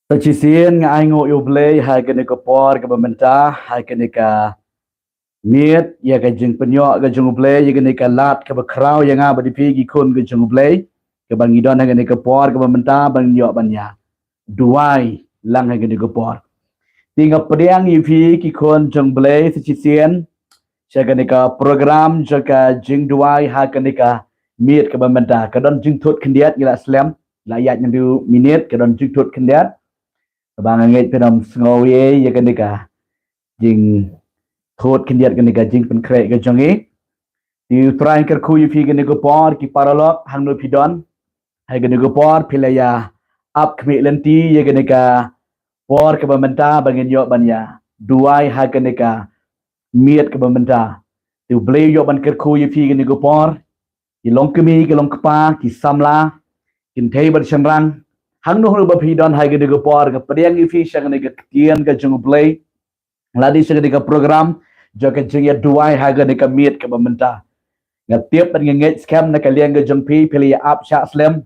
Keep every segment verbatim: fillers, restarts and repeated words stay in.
Sa shisien nga ai nguh ïa U Blei ha kane ka por kaba mynta, ha kane ka miet ïa ka jingpynïoh ka jong U Blei, ïa kane ka lad kaba khraw ïa nga bad ïa phi ki khun ka jong U Blei, kaba ngi don ha kane ka por kaba mynta ba ngin ïoh ban ïa duwai lang ha kane ka por. Te nga pdiang ïa phi ki khun jong U Blei sa shisien sha kane ka program jong ka jingduwai ha kane ka miet kaba mynta. Ka don jingthut khyndiat, ngi la slem, la ïaid hynriew minit, ka don jingthut khyndiat. Kaba nga ngeit phin ym sngew ei ïa kane ka jingthut khyndiat, kane ka jingpynkhreh ka jong ngi. Te U Trai un kyrkhu ïa phi kane ka por, ki paralok hangno phi don. Ha kane ka por phi la ïa ap khmih lynti ïa kane ka por kaba mynta ba ngin ïoh ban ïa duwai ha kane ka miet kaba mynta. Te U Blei u ïoh ban kyrkhu ïa phi kane ka por, ki long kmie, ki long kpa, ki samla, kynthei bad shynrang, hangno hangno ba phi don ha kane ka por, nga pdiang ïa phi sha kane ka ktien ka jong U Blei, lane sha kane ka program jong ka jingïaduwai ha kane ka miet kaba mynta. Nga tip bad nga ngeit skhem na ka liang ka jong phi, phi la ïa ap shah slem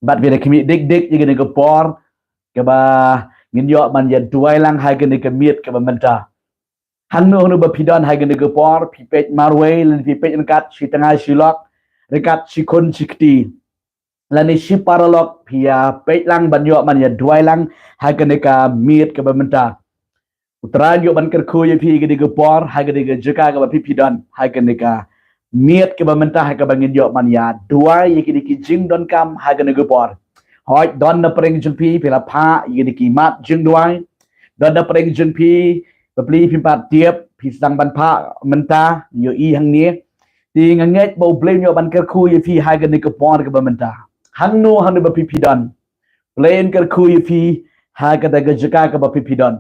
bad phi da khmih dik dik ïa kane ka por kaba ngin ïoh ban ïaduwai lang ha kane ka miet kaba mynta. Hangno hangno ba phi don ha kane ka por, phi peit marwei lane phi peit ryngkat shi tnga shi lok, ryngkat shi khun shi kti, lane shi paralok, phi ïa peit lang ban ïoh ban ïaduwai lang ha kane ka miet kaba mynta. U Trai un ïoh ban kyrkhu ïa phi ha kane ka por, ha kane ka jaka kaba phi phi don, ha kane ka miet kaba mynta, ha kaba ngin ïoh ban ïaduwai ïa kine ki jingdonkam ha kane ka por. Hooid, don na pdeng jong phi, phi la phah ïa kine ki mat jingduwai. Don na pdeng jong phi, bapli phim pat tip, phi sdang ban phah mynta, ïohi hangne. Te nga ngeit ba U Blei un ïoh ban kyrkhu ïa phi ha kane ka por kaba mynta. Hangno hangno ba phi phi don, U Blei un kyrkhu ïa phi ha kata ka jaka kaba phi phi don.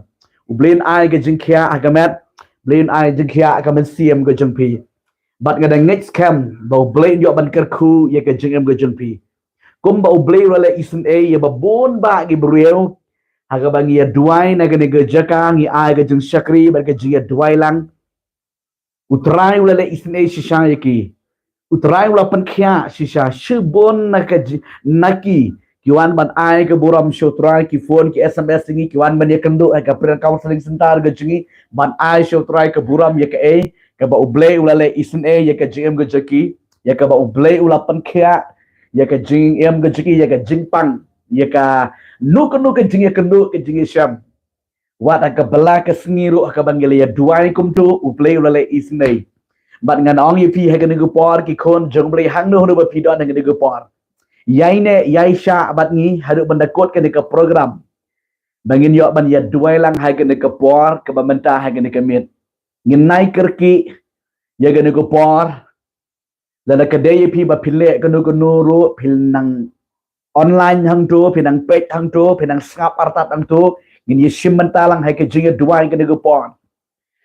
U Blei un ai ka jingkhiah ha ka met, U Blei un ai ka jingkhiah ha ka mynsiem ka jong phi. Bad nga da ngeit skhem ba U Blei un ïoh ban kyrkhu ïa ka jingim ka jong phi. Kumba U Blei u la leh isynei ïa ba bun bah ki briew, ha kaba ngi ïaduwai na kane ka jaka, ngi ai ka jingshakri bad ka jingïaduwai lang. U Trai u la leh isynei shisha ïa ki. U Trai u la pynkhiah shisha, shibun na ka ji-, na ki ki wan ban ai ka burom sha U Trai, ki phone, ki S M S ïa ngi, ki wan ban ïakynduh ha ka Prayer Counseling Center ka jong ngi, ban ai sha U Trai ka burom ïa kaei kaba U Blei u la leh isynei ïa ka jingim ka jong ki, ïa kaba U Blei u la pynkhiah ïa ka jingim ka jong ki, ïa ka jingpang, ïa kano kano ka jingïakynduh, ka jingïashem. Wat ha ka bylla ka sngi ruh, ha kaba ngi la ïaduwai kumto, U Blei u la leh isynei. Bad ngan ong ïa phi ha kane ka por, ki khun jong U Blei, hangno hangno ba phi don ha kane ka por, ïai neh ïai shah bad ngi haduh ban da kut kane ka program, ba ngin ïoh ban ïaduwai lang ha kane ka por kaba mynta, ha kane ka miet. Ngin nai kyrkieh ïa kane ka por. Lada ka dei ïa phi ba phi leh kano kano ruh, phi nang online hangto, phi nang peit hangto, phi nang sngap artat hangto, ngin ïashim bynta lang ha ka jingïaduwai kane ka por.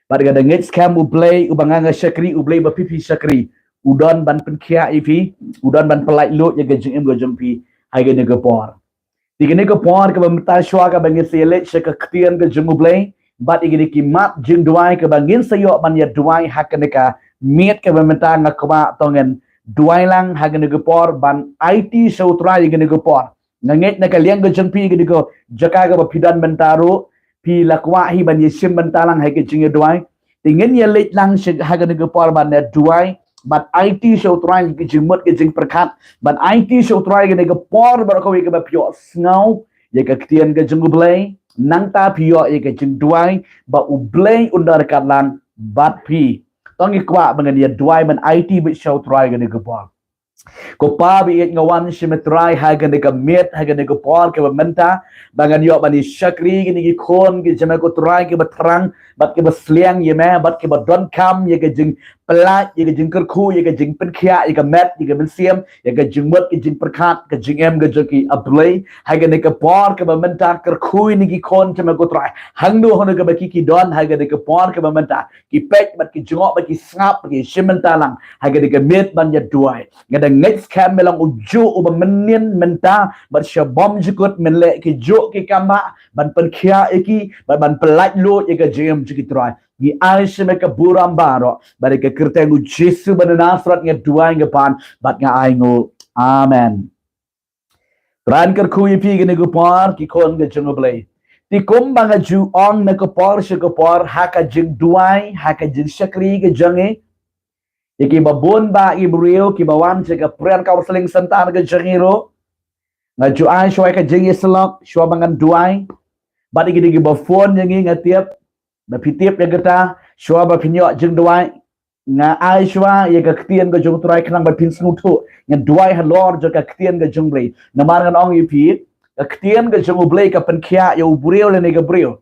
Bad nga da ngeit skhem U Blei uba nga nga shakri, U Blei ba phi phi shakri, u don ban pynkhiah ïa phi, u don ban pyllait luid ïa ka jingim ka jong phi ha kane ka por. Te kane ka por kaba mynta, shuwa kaba ngin sa ïaleit sha ka ktien ka jong U Blei bad ïa kine ki mat jingduwai kaba ngin sa ïoh ban ïaduwai ha kane ka miet kaba mynta, nga kwah to ngin duwai lang ha kane ka por, ban aiti sha U Trai ïa kane ka por. Nga ngeit na ka liang ka jong phi, kane ka jaka kaba phi don mynta ruh, phi la kwah hi ban ïashim bynta lang ha ka jingïaduwai. Te ngin ïaleit lang sha, ha kane ka por ban ïaduwai, ban aiti sha U Trai ïa ka jingmut ka jingpyrkhat, ban aiti sha U Trai ïa kane ka por baroh kawei kaba phi ïohsngew ïa ka ktien ka jong U Blei. Nangta phi ïoh ïa ka jingduwai ba U Blei un da ryngkat lang bad phi. To ngin kwah ba ngin ïaduwai ban aiti beit sha U Trai ïa kane ka por. Ko Pa ba ïeit, nga wan sha me Trai ha kane ka miet, ha kane ka por kaba mynta, ba ngan ïoh ban ïashakri ïa kine ki khun ki jong me ko Trai, kiba thrang bad kiba sliang ïa me, bad kiba donkam ïa ka jingpyllait, ïa ka jingkyrkhu, ïa ka jingpynkhiah, ïa ka met, ïa ka mynsiem, ïa ka jingmut ka jingpyrkhat, ka jingim ka jong ki, A Blei. Ha kane ka por kaba mynta, kyrkhu ïa kine ki khun jong me ko Trai, hangno hangno kaba ki ki don ha kane ka por kaba mynta, ki peit bad ki jngoh bad ki sngap bad ki shim bynta lang ha kane ka miet ban ïaduwai. Nga da ngeit skhem me long ujuh uba mynnin mynta, bad sha bymjukut men leh kijuh ki kam bah ban pynkhiah ïa ki, bad ban pyllait luid ïa ka jingim jong ki Trai. Ngi ai sha me ka burom baroh, bad ha ka kyrteng U Jisu ba na Nasareth nga duwai, nga pan bad nga ai nguh. Amen. Trai un kyrkhu ïa phi kane ka por, ki khun ka jong U Blei. Te kumba nga ju ong na ka por sha ka por, ha ka jingduwai, ha ka jingshakri ka jong ngi, ïa kiba bun bah ki briew kiba wan sha ka prayer counseling center ka jong ngi ruh, nga ju ai shuwa ka jingïasyllok shuwa ba ngan duwai. Bad ïa kito kiba phone ïa ngi, nga tip ba phi tip ïa kata, shuwa ba phin ïoh jingduwai, nga ai shuwa ïa ka ktien ka jong U Trai khnang ba phin sngewthuh. Ngan duwai halor jong ka ktien ka jong U Blei. Namar ngan ong ïa phi, ka ktien ka jong U Blei ka pynkhiah ïa u briew lane ka briew.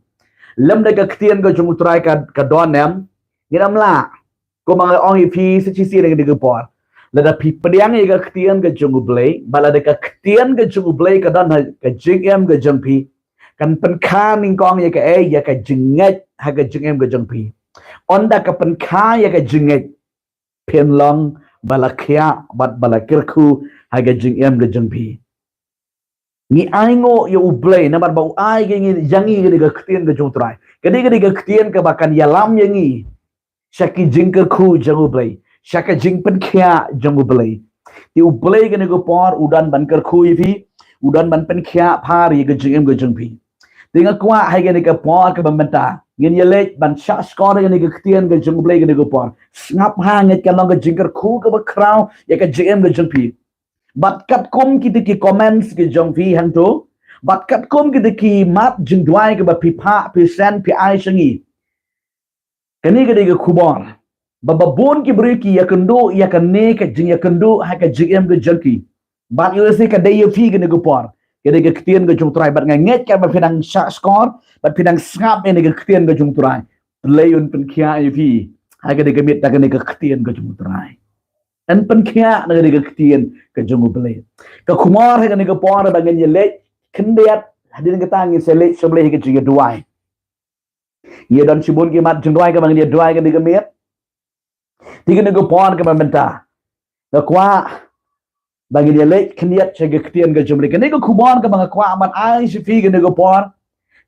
Lymda ka ktien ka jong U Trai ka, ka don, em, ngin ym lah. Kumba nga ong ïa phi sa shisien ha kane ka por, lada phi pdiang ïa ka ktien ka jong U Blei, bad lada ka ktien ka jong U Blei ka don ha ka jingim ka jong phi, kan pynkha nyngkong ïa kaei? Ïa ka jingngeit ha ka jingim ka jong phi. Ynda ka pynkha ïa ka jingngeit, phin long ba la khiah bad ba la kyrkhu ha ka jingim ka jong phi. Ngi ainguh ïa U Blei namar ba u ai ïa ngi, ïa ngi kane ka ktien ka jong U Trai. Kane, kane ka ktien kaba kan ïalam ïa ngi sha ki jingkyrkhu jong U Blei, sha ka jingpynkhiah jong U Blei. Te U Blei kane ka por u don ban kyrkhu ïa phi, u don ban pynkhiah phar ïa ka jingim ka jong phi. Te nga kwah ha kane ka por kaba mynta ngin ïaleit ban shah shkor ïa kane ka ktien ka jong U Blei kane ka por. Sngap ha ngi, ka long ka jingkyrkhu kaba khraw ïa ka jingim ka jong phi. Bad katkum kita ki comments ki jong phi hangto, bad katkum kita ki mat jingduwai kiba phi phah, phi send, phi ai sha ngi, kane ka dei ka khubor ba, ba bun ki briew ki ïakynduh ïa kane ka jingïakynduh ha ka jingim ka jong ki. Bad ïohi ka dei ïa phi kane ka por. Ka dei ka ktien ka jong U Trai, bad nga ngeit katba phi nang shah shkor bad phi nang sngap ïa kane ka ktien ka jong U Trai, U Blei un pynkhiah ïa phi ha kane ka miet da kane ka ktien ka jong U Trai. Yn pynkhiah na kane ka ktien ka jong U Blei. Ka khubor ha kane ka por ba ngin ïaleit khyndiat, hadien kata ngin sa leit sha U Blei ha ka jingïaduwai. Ïa don shibun ki mat jingduwai kaba ngin ïaduwai kane ka miet. Te kane ka por kaba mynta nga kwah ba ngin ïaleit khyndiat sha ka ktien ka jong U Blei. Kane ka khubor kaba nga kwah ban ai sha phi kane ka por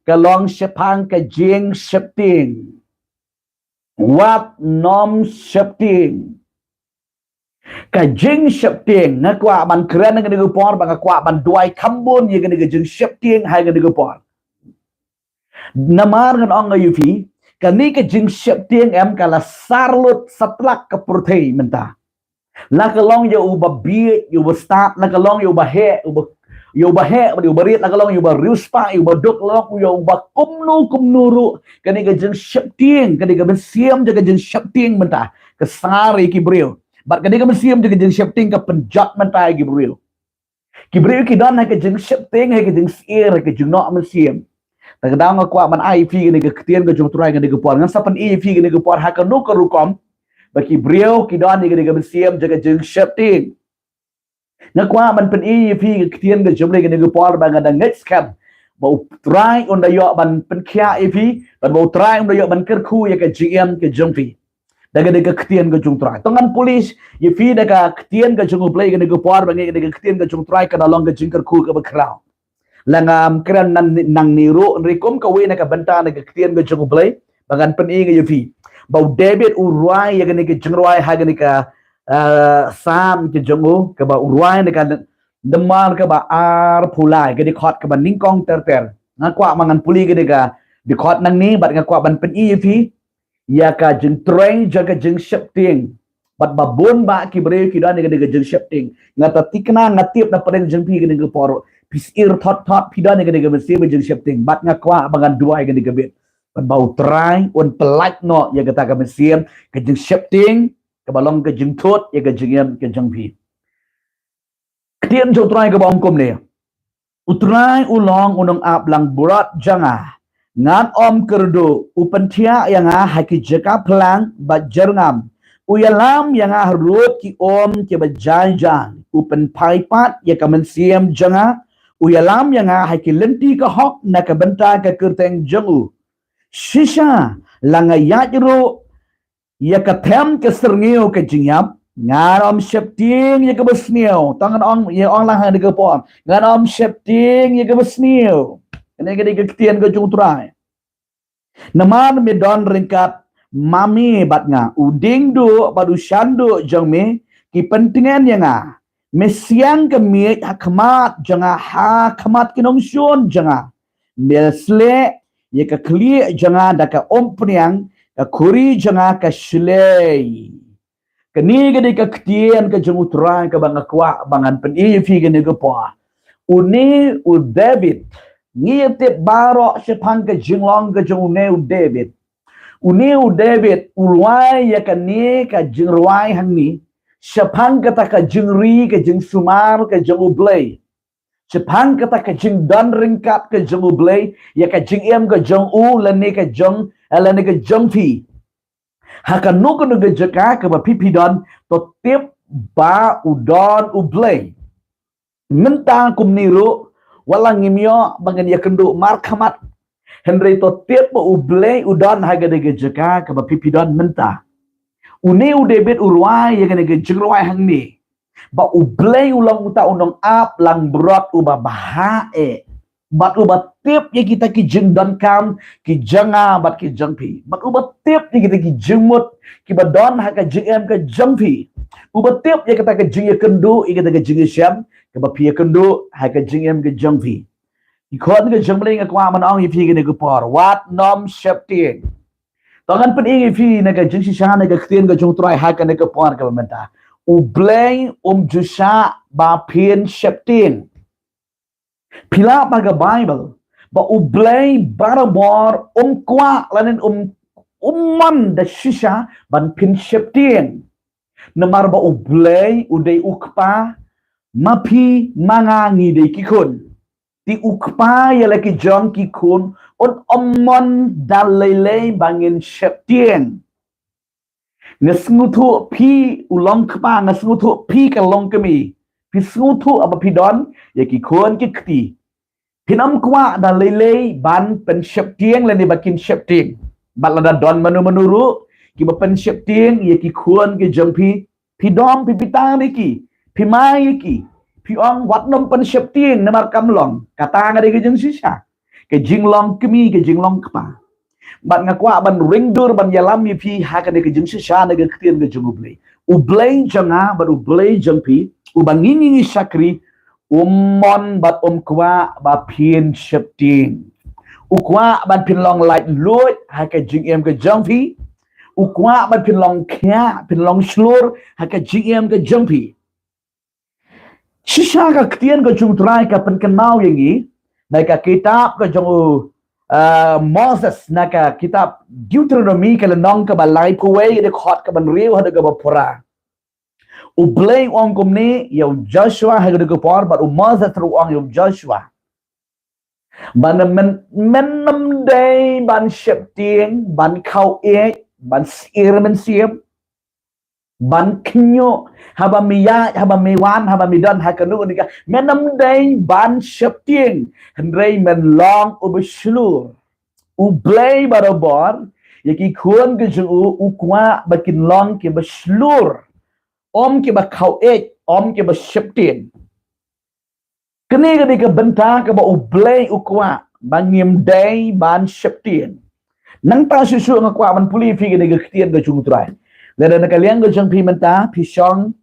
ka long shaphang ka jingsheptieng. Wat nym sheptieng. Ka jingsheptieng, nga kwah ban kren ha kane ka por ba nga kwah ban duwai kham bun ïa kane ka jingsheptieng ha kane ka por. Namar ngan ong ïa phi, kane ka jingsheptieng em ka la sar lut satlak ka pyrthei mynta. La ka long ïa uba bieit, ïa uba stad, la ka long ïa uba heh, uba, ïa uba heh, ïa uba rit, la ka long ïa uba riewspah, ïa uba duk, la long ïa uba kumno kumno ruh. Kane ka jingsheptieng, kane ka mynsiem jong ka jingsheptieng mynta ka sar ïa ki briew. Bad kane ka mynsiem jong ka jingsheptieng ka pynjot mynta ïa ki briew. Ki briew ki don ha ka jingsheptieng, ha ka jingsyier, ha ka jingnoh mynsiem. Te ka daw nga kwah ban ai ïa phi kane ka ktien ka jong U Trai kane ka por. Ngan sa pyni ïa phi kane ka por ha kano ka rukom ba ki briew ki don ïa kane ka mynsiem jong ka jingsheptieng. Nga kwah ban pyni ïa phi ka ktien ka jong U Blei kane ka por ba nga da ngeit skhem ba U Trai un da ïoh ban pynkhiah ïa phi, bad ba U Trai un da ïoh ban kyrkhu ïa ka jingim ka jong phi. Da kane ka ktien ka jong U Trai. To ngan pule ïa phi da ka ktien ka jong U Blei kane ka por ba ngi, kane ka ktien ka jong U Trai ka da long ka jingkyrkhu kaba khraw. La ngam kren nang, nangne ruh, hynrei kum kawei na ka bynta na ka ktien ka jong U Blei ba ngan pyni ïa phi. Ba u David u rwai ïa kane ka jingrwai ha kane ka, eh, Salm ka jong u, kaba u rwai na ka number kaba arphew lai, ka dkhot kaba nyngkong ter ter. Nga kwah ba ngan pule kane ka dkhot nangne bad nga kwah ban pyni ïa phi ïa ka jingtrei jong ka jingsheptieng. Bad ba bun bah ki briew ki don ïa kane ka jingsheptieng. Nga ta thikna, nga tip na pdeng jong phi kane ka por phi syier thot thot, phi don ïa kane ka mynsiem ka jingsheptieng. Bad nga kwah ba ngan duwai kane ka miet, bad ba U Trai un pyllait noh ïa kata ka mynsiem ka jingsheptieng kaba long ka jingthut ïa ka jingim ka jong phi. Ktien jong U Trai kaba ong kumne: U Trai u long u nongap langbrot jong nga. Ngan ym kyrduh. U pynthiah ïa nga ha ki jaka phlang bad jyrngam. U ïalam ïa nga harud ki um kiba jai jai. U pynphai pat ïa ka mynsiem jong nga. U ïalam ïa nga ha ki lynti ka hok na ka bynta ka kyrteng jong u. Shisha la nga ïaid ruh ïa ka them ka syrngiew ka jingïap, ngan ym sheptieng ïa kaba sniew. To ngan ong, ïa ong lang ha kane ka por, ngan ym sheptieng ïa kaba sniew. Kane ka dei ka ktien ka jong U Trai. Namar me don ryngkat ma me bad nga, u dieng duh bad u shan duh jong me ki pyntngen ïa nga. Me siang ka miej ha khmat jong nga, ha khmat ki nongshun jong nga. Me sleh ïa ka khlieh jong nga da ka umphniang, ka khuri jong nga ka shlei. Kane ka dei ka ktien ka jong U Trai kaba nga kwah ba ngan pyni ïa phi kane ka por. Une u David, ngi ïa tip baroh shaphang ka jinglong ka jong une u David. Une u David u rwai ïa kane ka jingrwai hangne shaphang kata ka jingri, ka jingsumar ka jong U Blei. Shaphang kata ka jingdon ryngkat ka jong U Blei ïa ka jingim ka jong u lane ka jong, eh, lane ka jong phi. Ha kano kano ka jaka kaba phi phi don, to tip ba u don U Blei. Mynta kumne ruh, wat la ngim ïoh ba ngin ïakynduh markhmat, hynrei to tip ba U Blei u don ha kane ka jaka kaba phi phi don mynta. Une u David u rwai ïa kane ka jingrwai hangne ba U Blei u long uta u nongap langbrot uba bha eh, bad uba tip ïa kita ki jingdonkam ki jong nga bad ki jong phi, bad uba tip ïa kita ki jingmut kiba don ha ka jingim ka jong phi, uba tip ïa kata ka jingïakynduh, ïa kata ka jingïashem kaba phi ïakynduh ha ka jingim ka jong phi. Ki khun ka jong U Blei, nga kwah ban ong ïa phi kane ka por, wat nym sheptieng. To ngan pyni ïa phi na ka jingshisha na ka ktien ka jong U Trai ha kane ka por kaba mynta. U Blei um ju shah ba phin sheptieng. Phi lah ba ka Baibl ba U Blei barabor um kwah lane um, um mon da shisha ban phin sheptieng. Namar ba U Blei u dei U Kpa, ma phi ma nga ngi dei ki khun. Te U Kpa ïa la ki jong ki khun un ym mon da lei lei ba ngin sheptieng. Nga sngewthuh phi u long kpa, nga sngewthuh phi ka long kmie. Phi sngewthuh haba phi don ïa ki khun ki kti. Phin ym kwah da lei lei ban pynsheptieng lane ba kin sheptieng. Bad lada don mano mano ruh kiba pynsheptieng ïa ki khun ki jong phi, phi dom, phi pynthikna ïa ki, phi mai ïa ki, phi ong wat nym pynsheptieng namar kam long. Kata nga dei ka jingshisha, ka jinglong kmie, ka jinglong kpa. Bad nga kwah ban ring dur ban ïalam ïa phi ha kane ka jingshisha na ka ktien ka jong U Blei. U Blei jong nga bad U Blei jong phi, uba ngi ngi ngi shakri, um mon bad um kwah ba phin sheptieng. U kwah ban phin long laitluid ha ka jingim ka jong phi. U kwah ban phin long khiah, phin long shlur ha ka jingim ka jong phi. Shisha ka ktien ka jong U Trai ka pynkynmaw ïa ngi na ka kitab ka jong u, ah, Moses, na ka kitab Deuteronomi, ka lynnong kaba laiphew wei, ka dkhot kaba hynriew haduh kaba phra. U Blei u ong kumne ïa u Joshua ha kane ka por, bad u Moses ruh u ong ïa u Joshua ba men, men ym dei ban sheptieng, ban khaw ïeit, ban sir mynsiem, ban khñiuh haba me ïaid, haba me wan, haba me don ha kano kano ka. Men ym dei ban sheptieng, hynrei men long uba shlur. U Blei barabor ïa ki khun ki jong u u kwah ba kin long kiba shlur, ym kiba khaw ïeit, ym kiba sheptieng. Kane ka dei ka bynta kaba U Blei u kwah ba ngim dei ban sheptieng. Nangta shuh shuh nga kwah ban pule ïa phi kane ka ktien ka jong U Trai. Lada na ka liang ka jong phi mynta phi shong,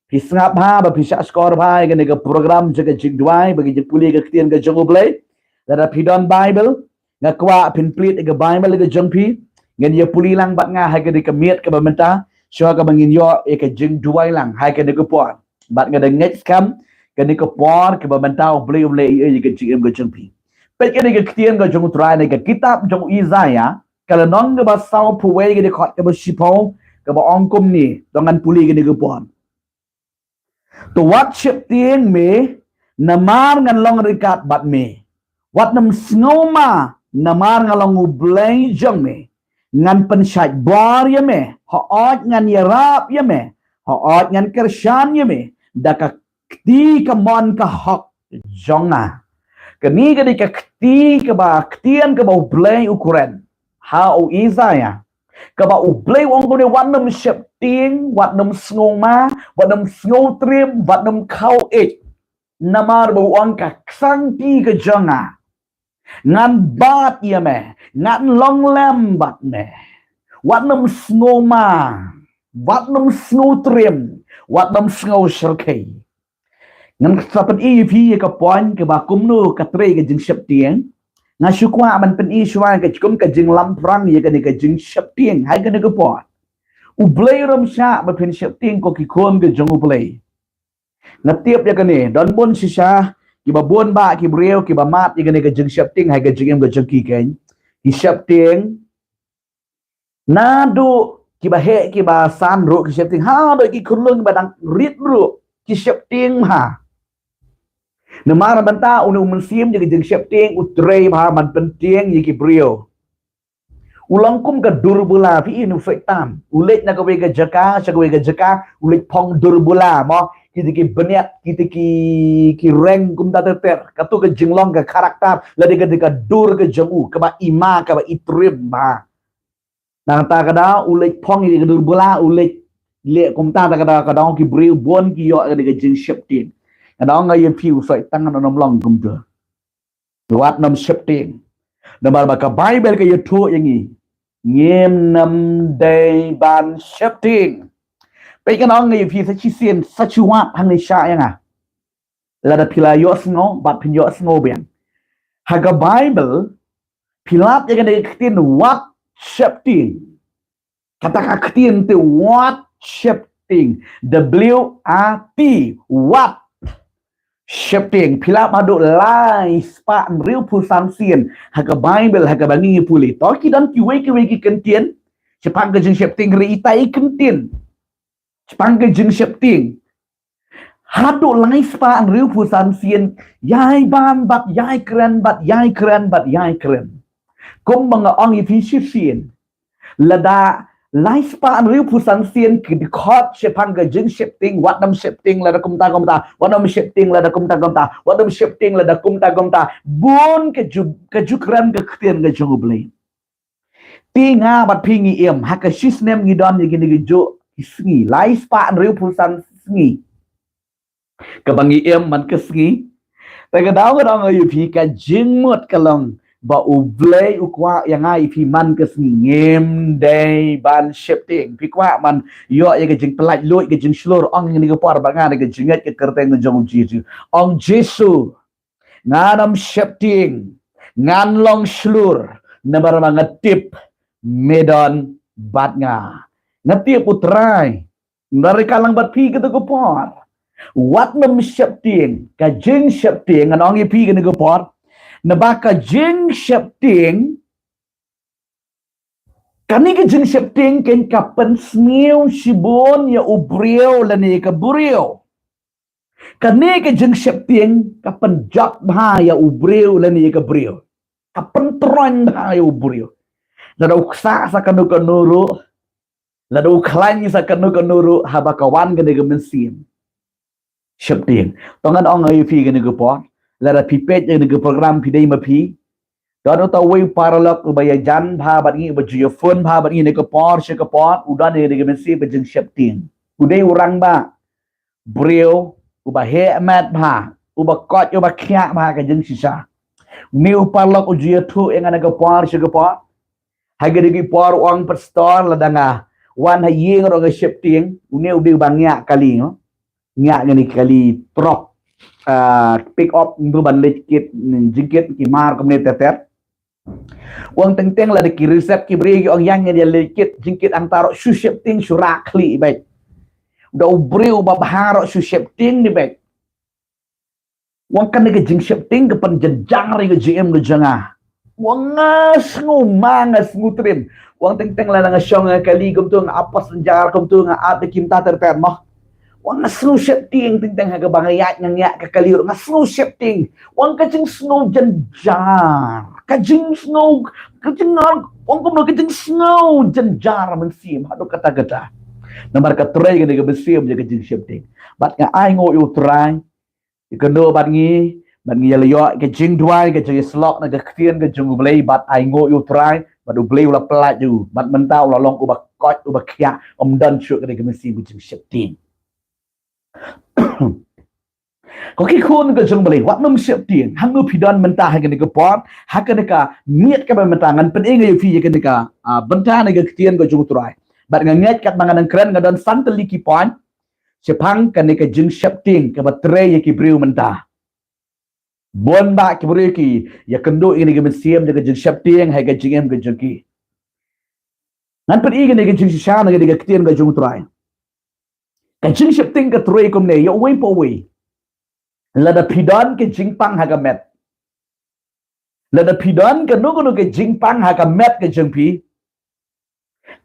phi sngap bha, ba phi shah shkor bha ïa kane ka program jong ka jingduwai bad ka jingpule ka ktien ka jong U Blei. Lada phi don Baibl, nga kwah phin plie ïa ka Baibl ka jong phi. Ngin ïa pule lang bad nga ha kane ka miet kaba mynta, shuwa kaba ngin ïoh ïa ka jingduwai lang ha kane ka por. Bad nga da ngeit skhem kane ka por kaba mynta U Blei um leh ei ei ïa ka jingim ka jong phi. Peit kane ka ktien ka jong U Trai na ka kitab jong u Isaïah, ka lynnong kaba sawphew wei, ka dkhot kaba shiphew, kaba ong kumne. To ngan pule kane ka por. To wat sheptieng me, namar ngan long ryngkat bad me. Wat nym sngewma, namar nga long U Blei jong me. Ngan pynshait bor ïa me, hooid ngan ïarap ïa me, hooid ngan kyrshan ïa me da ka kti kamon ka hok jong nga. Kane ka dei ka kti kaba, ktien kaba U Blei u kren ha u Isaïah, kaba U Blei u ong kumne, wat nym sheptieng, wat nym sngewma, wat nym sngewtriem, wat nym khaw ïeit. Namar ba u ong, ka ksangti ka jong nga, ngan bat ïa me, ngan long lem bad me. Wat nym sngewma, wat nym sngewtriem, wat nym sngewshyrkhei. Ngan sa pyni ïa phi ïa ka point kaba kumno ka trei ka jingsheptieng. Nga shu kwah ban pyni shuwa ka jingkum ka jinglamphrang ïa kane ka jingsheptieng ha kane ka por. U Blei um shah ba phin sheptieng ko ki khun ka jong U Blei. Nga tip ïa kane, don bun shisha kiba bun bah ki briew kiba mad ïa kane ka jingsheptieng ha ka jingim ka jong ki keiñ. Ki sheptieng naduh kiba heh kiba san ruh ki sheptieng, haduh ki khunlung ba dang rit ruh ki sheptieng bha. Namar mynta une u mynsiem jong ka jingsheptieng u trei bha ban pyntieng ïa ki briew. U long kum ka dur bula, phi i, u Soitan. U leit na kawei ka jaka sha kawei ka jaka, u leit phong dur bula mo. Kita ki bniat, kita ki, ki reng kumta ter ter. Katu ka jinglong ka karakter, lada kata ka dur ka jong u kaba i ma, kaba i trim bha. Nangta ka daw u leit phong ïa ka dur bula, u leit leh kumta, ta ka daw ka daw ki briew bun ki ïoh ïa ka jingsheptieng. Ka daw nga ïa phi, u Soitan ngan ym long kumta. Wat nym sheptieng. Namar ba ka Baibl ka ïathuh ïa ngi, ngim nym dei ban sheptieng. Peit, ngan ong ïa phi sa shisien, sa shu wat hangne sha ïa nga. Lada phi la ïohsngew bad phin ïohsngew biang. Ha ka Baibl phi lap ïa kane ka ktien wat sheptieng. Kata ka ktien te wat sheptieng. W A T, wat sheptieng. Phi lap haduh lai spah hynriewphew san sien ha ka Baibl ha kaba ngi pule. To ki don kiwei kiwei ki kyntien shaphang ka jingsheptieng, hynrei itai i kyntien shaphang ka jingsheptieng. Haduh lai spah hynriewphew san sien, ïai ban bad ïai kren, bad ïai kren, bad ïai kren. Kumba nga ong ïa phi shisien, lada lai spah hynriewphew san sien ki dkhot shaphang ka jingsheptieng, wat nym sheptieng lada kumta kumta, wat nym sheptieng lada kumta kumta, wat nym sheptieng lada kumta kumta. Bun ka ju, ka ju kren ka ktien ka jong U Blei. Te nga bad phi ngi im, ha ka shi snem ngi don ïa kine ki juh ki sngi, lai spah hynriewphew san sngi kaba ngi im man ka sngi. Te ka daw ka daw nga ïa phi, ka jingmut ka long ba U Blei u kwah ïa nga ïa phi man ka sngi ngim dei ban sheptieng. Phi kwah ban ïoh ïa ka jingpyllait luid, ka jingshlur, ong ïa kane ka por bad nga, da ka jingngeit ka kyrteng ka jong U Jisu. Ong, Jisu, ngan ym sheptieng, ngan long shlur, namar ba nga tip me don bad nga. Nga tip U Trai u don ryngkat lang bad phi kata ka por. Wat nym sheptieng, ka jingsheptieng, ngan ong ïa phi kane ka por. Naba ka jingsheptieng, kane ka jingsheptieng keiñ ka pynsniew shibun ïa u briew lane ïa ka briew. Kane ka jingsheptieng ka pynjot bha ïa u briew lane ïa ka briew. Ka pyntroiñ bha ïa u briew. Lada u ksah sa kano kano ruh, lada u khlaiñ sa kano kano ruh, haba ka wan kane ka mynsiem sheptieng. To ngan ong ïa phi kane ka por, lada phi peit ïa kane ka program, phi dei ma phi, don uta uwei u paralok uba ïajan bha bad ngi, uba ju ïa phone bha bad ngi na ka por sha ka por, u don ïa kane ka mynsiem ka jingsheptieng. U dei u rangbah briew uba heh met bha, uba koit, uba khiah bha ka jingshisha. Une u paralok u ju ïathuh ïa nga na ka por sha ka por. Ha kine ki por u ong, pastor, lada nga wan ha ïing ruh nga sheptieng. Une u dei uba ngiah kali, no? Ngiah kine ki kali truck, ah, pick up, kumtu ban leit kit jingkit, ki mar kumne ter ter. U ong, teng teng lada ki receive ki briew ki ong ïa ngin ïa leit kit jingkit, hangta ruh shu sheptieng, shu rah khlieh beit. Da u briew uba bha ruh shu sheptieng ni beit. U ong, kane ka jingsheptieng ka pynjynjar ïa ka jingim ka jong nga. U ong, nga sngew ma, nga sngew trim. U ong, teng teng lada nga shong ha kali kumtu, nga ap passenger kumtu, nga ap da ki bynta ter ter mo. U ong, nga sngew sheptieng, teng teng ha kaba nga ïaid nga ngiah ka kali ruh nga sngew sheptieng. U ong, ka jingsngew jynjar, ka jingsngew, ka jing, u ong kumno, ka jingsngew jynjar mynsiem haduh katta katta. Namar ka trei kane ka mynsiem ïa ka jingsheptieng. Bad nga ainguh ïa U Trai, ïa kynduh bad ngi, bad ngi ïa la ïoh ka jingduwai, ka jingïasyllok na ka ktien ka jong U Blei, bad ainguh ïa U Trai, bad U Blei u la pyllait ïa u, bad mynta u la long uba koit, uba khiah, um don shuh kane ka mynsiem ka jingsheptieng. Ko ki khun ka jong U Blei, wat nym sheptieng. Hangno phi don mynta ha kane ka por, ha kane ka miet kaba mynta, ngan pyni ïa phi ïa kane ka, ah, bynta na ka ktien ka jong U Trai. Bad nga ngeit katba nga nang kren nga don san tylli ki point. shaphang kane ka jingsheptieng kaba trei ïa ki briew mynta. Bun bah ki briew ki ïakynduh ïa kane ka mynsiem jong ka jingsheptieng ha ka jingim ka jong ki. Ngan pyni ïa kane ka jingshisha na kane ka ktien ka jong U Trai. Ka jingsheptieng ka trei kumne ïa uwei pa uwei. Lada phi don ka jingpang ha ka met, lada phi don kano kano ka jingpang ha ka met ka jong phi,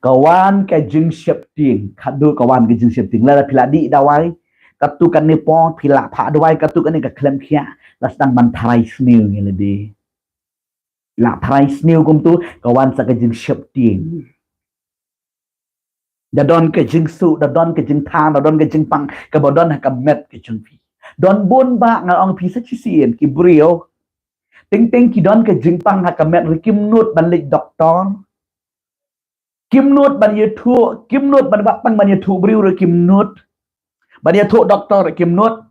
ka wan ka jingsheptieng. Khadduh ka wan ka jingsheptieng. Lada phi la dih dawai, katto katne por phi la phah dawai, katto katne ka khlem khiah, la sdang ban tharai sniew ïa lade. La tharai sniew kumto, ka wan sa ka jingsheptieng. Da don ka jingsuh, da don ka jingthan, da don ka jingpang kaba don ha ka met ka jong phi. Don bun bah, ngan ong phi sa shisien, ki briew. Teng teng ki don ka jingpang ha ka met ruh kim nud ban leit doktor. Kim nud ban ïathuh, kim nud ban wad tang ban ïathuh briew ruh kim nud. Ban ïathuh doktor ruh kim nud.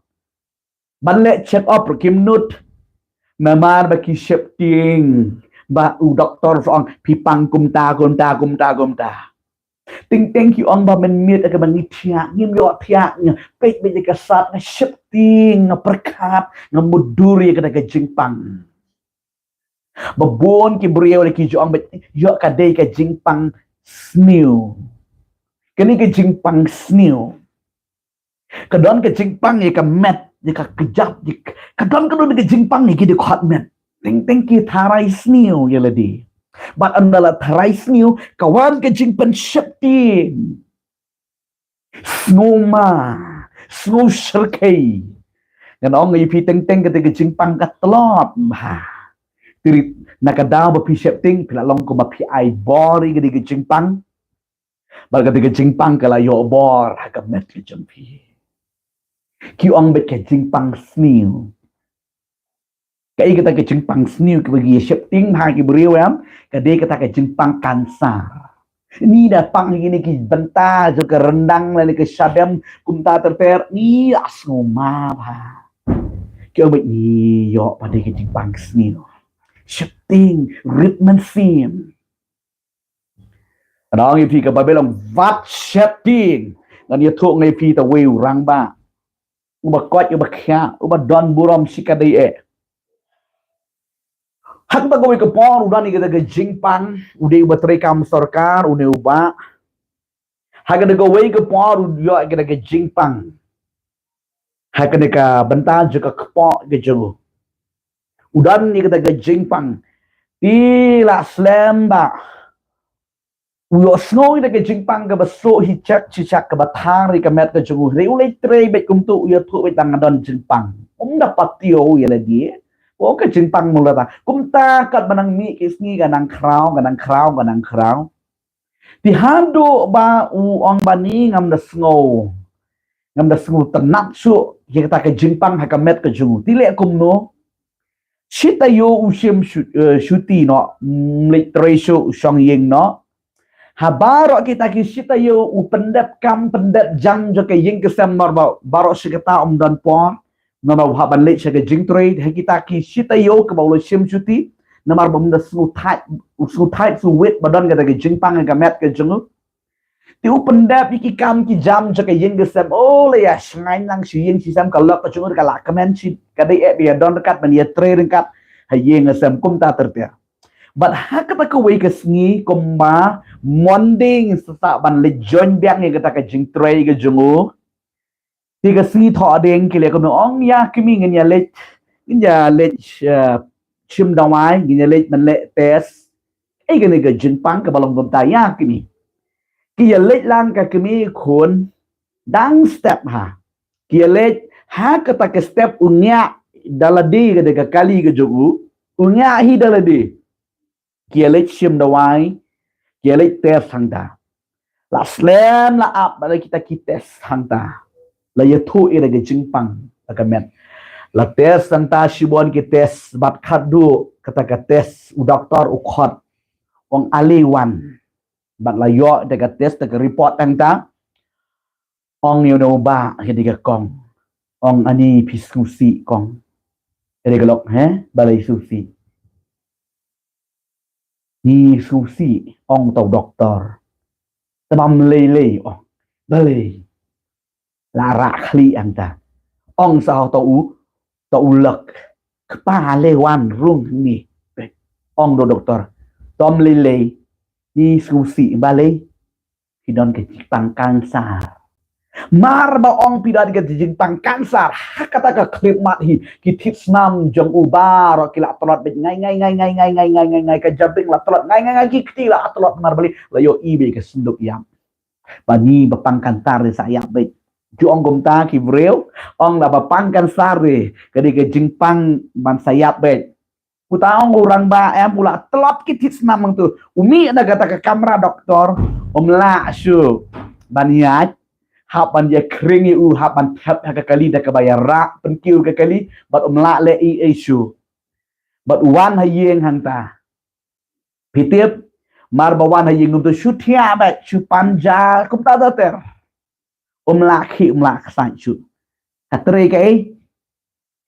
Ban leh check up ruh kim nud. Namar ba ki sheptieng ba u doktor sa ong phi pang kumta kumta kumta kumta. Teng teng ki ong ba mynmiet ïa kaba ngi thiah, ngim ïoh thiah, nga peit beit ïa ka sat, nga sheptieng, nga pyrkhat, nga mutdur ïa kata ka jingpang. Ba bun ki briew lei ki ju ong beit ïoh ka dei ka jingpang sniew. Kane ka jingpang sniew. Ka don ka jingpang ïa ka met, ïa ka kjat, ïa ka, ka don, ka don ka jingpang ïa ki dkhot met. Teng teng ki tharai sniew ïa lade. Bad ynda la tharai sniew, ka wan ka jingpynsheptieng. Sngewma, sngewshyrkhei. Ngan ong ïa phi teng teng kata ka jingpang ka tlot bha. Te rit na ka daw ba phi sheptieng, phi la long kumba phi ai bor ïa kata ka jingpang. Bad kata ka jingpang ka la ïoh bor ha ka met ka jong phi. Ki ong beit ka jingpang sniew. Kaei kata ka jingpang sniew kaba ngi ïa sheptieng ha ki briew em, ka dei kata ka jingpang kansar. Ngi da pang ha kine ki bynta jong ka ryndang lane ka shadem kumta ter ter, ngi la sngewma bha. Ki ong beit ngi ïoh pat dei ka jingpang sniew. Sheptieng, rit mynsiem. Ngan ong ïa phi, ka Baibl ong wat sheptieng. Ngan ïathuh ïa phi ta uwei u rangbah. Uba koit, uba khiah, uba don burom shikatdei eh. Ha kata kawei ka por u don ïa kata ka jingpang, u dei uba trei kam sorkar, une u bah. Ha kata kawei ka por u ïoh ïa kata ka jingpang. Ha kane ka bynta jong ka kpoh ka jong u. U don ïa kata ka jingpang. Te la slem bah u ïohsngew ïa kata ka jingpang kaba suk hi chak chi chak kaba thar ïa ka met ka jong u. Hynrei u leit trei beit kumta, u ïathuh beit ba nga don jingpang. Um da patio ïa lade. Ko ka jingpang mula ta. Kumta katba nang mih ki sngi ka nang khraw, ka nang khraw, ka nang khraw. Te haduh ba u ong ba ni ngam da sngew, ngam da sngewtynnat shuh ïa kata ka jingpang ha ka met ka jong u. Te leh kumno? Shi taïew u shim shu-, eh, shuti noh, mm, leit trei shuh, u shong ïing noh. Ha baroh kita ki shi taïew u pyndep kam pyndep jam jong ka ïing ka sem namar ba baroh shi katta um don por. Namar ba u hap ban leit sha ka jingtrei ha kita ki shi taïew kaba u la shim shuti. Namar ba um da sngewthait, u sngewthait sngewwit ba don kata ka jingpang ha ka met ka jong u. Te u pyndep ïa ki kam ki jam jong ka ïing ka sem. O, la ïa shngaiñ lang shi ïing shi sem, ka lok ka jong u ka la kmen shi, ka dei eh ba ïa don ryngkat ban ïa trei ryngkat ha ïing ha sem kumta ter ter. Bad ha kata kawei ka sngi kumba Monday ngin sa sah ban leit join biang ïa kata ka jingtrei ka jong u. Te ka sngi Thohdieng ki leh kumno, ong ïa kmie ngin ïa leit, ngin ïa leit, eh, shim dawai, ngin ïa leit ban leh test. Ei kane ka jingpang kaba long kumta ïa kmie. Ki ïa leit lang ka kmie khun, dang step ha. Ki ïa leit ha kata ka step u ngiah da lade ka dei ka kali ka jong u, u ngiah hi da lade. Ki ïa leit shim dawai, ki ïa leit test hangta. La slem la ap ba la kita ki test hangta. La ïathuh ïa la ka jingpang ha ka met. La test hangta shibun ki test bad khadduh kata ka test u doktor u khot. Ong ale wan. Bad la ïoh da ka test da ka report hangta. Ong ïa u nongba, ka dei ka kong. Ong ani phi sngewsih kong. Ka dei ka lok, he? Balei sngewsih? Ngi sngewsih, ong tau doktor. Te bam lei lei, ong. Balei? La rah khlieh hangta. Ong sa ha uto u, uto u lok. Kpa, leh wan rung hangne. Ong da u doktor. Tom lei lei. Ngi sngewsih balei. Phi don ka jingpang kansar. Mar ba ong phi don ka jingpang kansar, ha kata ka khyllipmat hi, ki thied snam jong u baroh ki la tlot beit, ngai ngai ngai ngai ngai ngai ngai ngai, ka jabieng la tlot ngai ngai ngai, ki kti la tlot, mar balei? La ïohi beit ka synduk ïap. Ba ngi ba pang kansar te sa ïap beit. Ju ong kumta ki briew, ong la ba pang kansar te ka dei ka jingpang ban sa ïap beit. Uta ong u rangbah, em, u la tlot ki thied snam hangto. U mih na kata ka kamra doktor, um lah shuh ban ïaid, hap ban ïa khring ïa u, hap ban thep ha ka kali da kaba ïa rah pynkiew ka kali, bad um lah leh ei ei shuh. Bad u wan ha ïing hangta. Phi tip, mar ba wan ha ïing kumto, shu thiah beit, shu pan ja kumta ter ter. Um lah khih, um lah ksaid shuh. Ka trei kaei?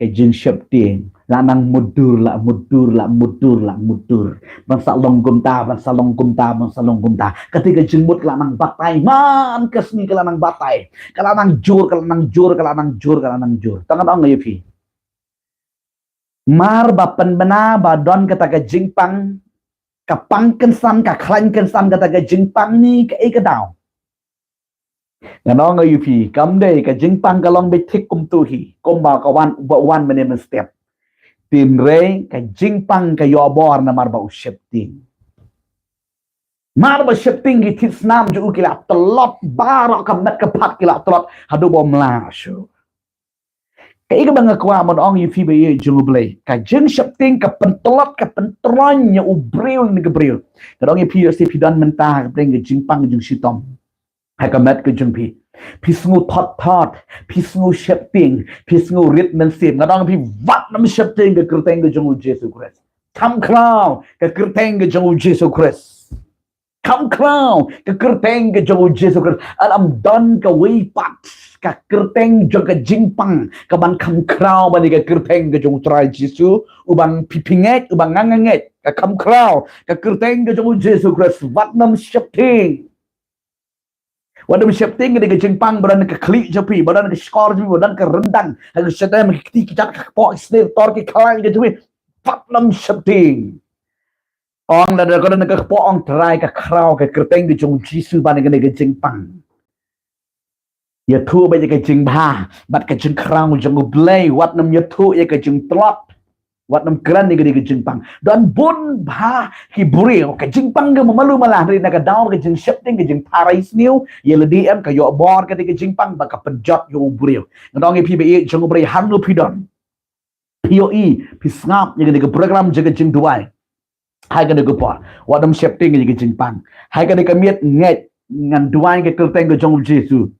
Ka jingsheptieng. La nang mutdur, la mutdur, la mutdur, la mutdur. Ban sa long kumta, ban sa long kumta, ban sa long kumta. Kata ka jingmut ka la nang batai, man ka sngi ka la nang batai. Ka la nang jur, ka la nang jur, ka la nang jur, ka la nang jur. Tang ngan ong ïa phi. Mar ba pynbna ba don kata ka jingpang, ka pang kynsan, ka khlaiñ kynsan kata ka jingpang, ne kaei ka daw? Ngan ong ïa phi, kam dei ka jingpang ka long beit thik kumto hi, kumba ka wan, ba wan mynne mynstep. Hynrei ka jingpang ka ïoh bor namar ba u sheptieng. Mar ba sheptieng, ki thied snam jong u ki la tlot, baroh ka met ka phad ki la tlot, haduh ba um lah shuh. Kaei kaba nga kwah ban ong ïa phi ba ïeit jong U Blei. Ka jingsheptieng ka pyntlot, ka pyntroiñ ïa u briew ne ka briew. Nga ong ïa phi, ïoh shisha phi don mynta ha ka pdeng ka jingpang jingshitom. Ha ka met ka jong phi. Phi sngew thot thot, phi sngew sheptieng, phi sngew rit mynsiem. Nga ong ïa phi, wat nym sheptieng, ka kyrteng ka jong U Jisu Khrist. Kham khraw, ka kyrteng ka jong U Jisu Khrist. Kham khraw, ka kyrteng ka jong U Jisu Khrist. Ym don kawei pat ka kyrteng jong ka jingpang kaban kham khraw ban ïa ka kyrteng ka jong U Trai Jisu, uba phi phi ngeit, uba nga nga ngeit. Ka kham khraw, ka kyrteng ka jong U Jisu Khrist. Wat nym sheptieng. Wat nym sheptieng, ka dei ka jingpang ba don ka khlieh jong phi, ba don ka shkor jong phi, ba don ka ryndang, ha ka shadem, ka kti, ka jat, ka kpoh, ka snier, tor, ki khlaiñ ka jong phi. Wat nym sheptieng. Ong lada ka don ka kpoh, ong Trai, ka khraw ka kyrteng ka jong U Jisu ban ïa kane ka jingpang. Ïathuh beit ïa ka jingbha bad ka jingkhraw jong U Blei, wat nym ïathuh ïa ka jingtlot. Wat nym kren ïa kane ka jingpang. Don bun bha ki briew, ka jingpang ka malu mala, hynrei na ka daw ka jingsheptieng, ka jingtharai sniew ïa lade, em, ka ïoh bor kane ka jingpang ba ka pynjot ïa u briew. Nga ong ïa phi ba ïeit jong U Blei, hangno phi don. Phi ïohi, phi sngap ïa kane ka program jong ka jingduwai. Ha kane ka por, wat nym sheptieng ïa ka jingpang. Ha kane ka miet ngeit, ngan duwai ka kyrteng ka jong U Jisu.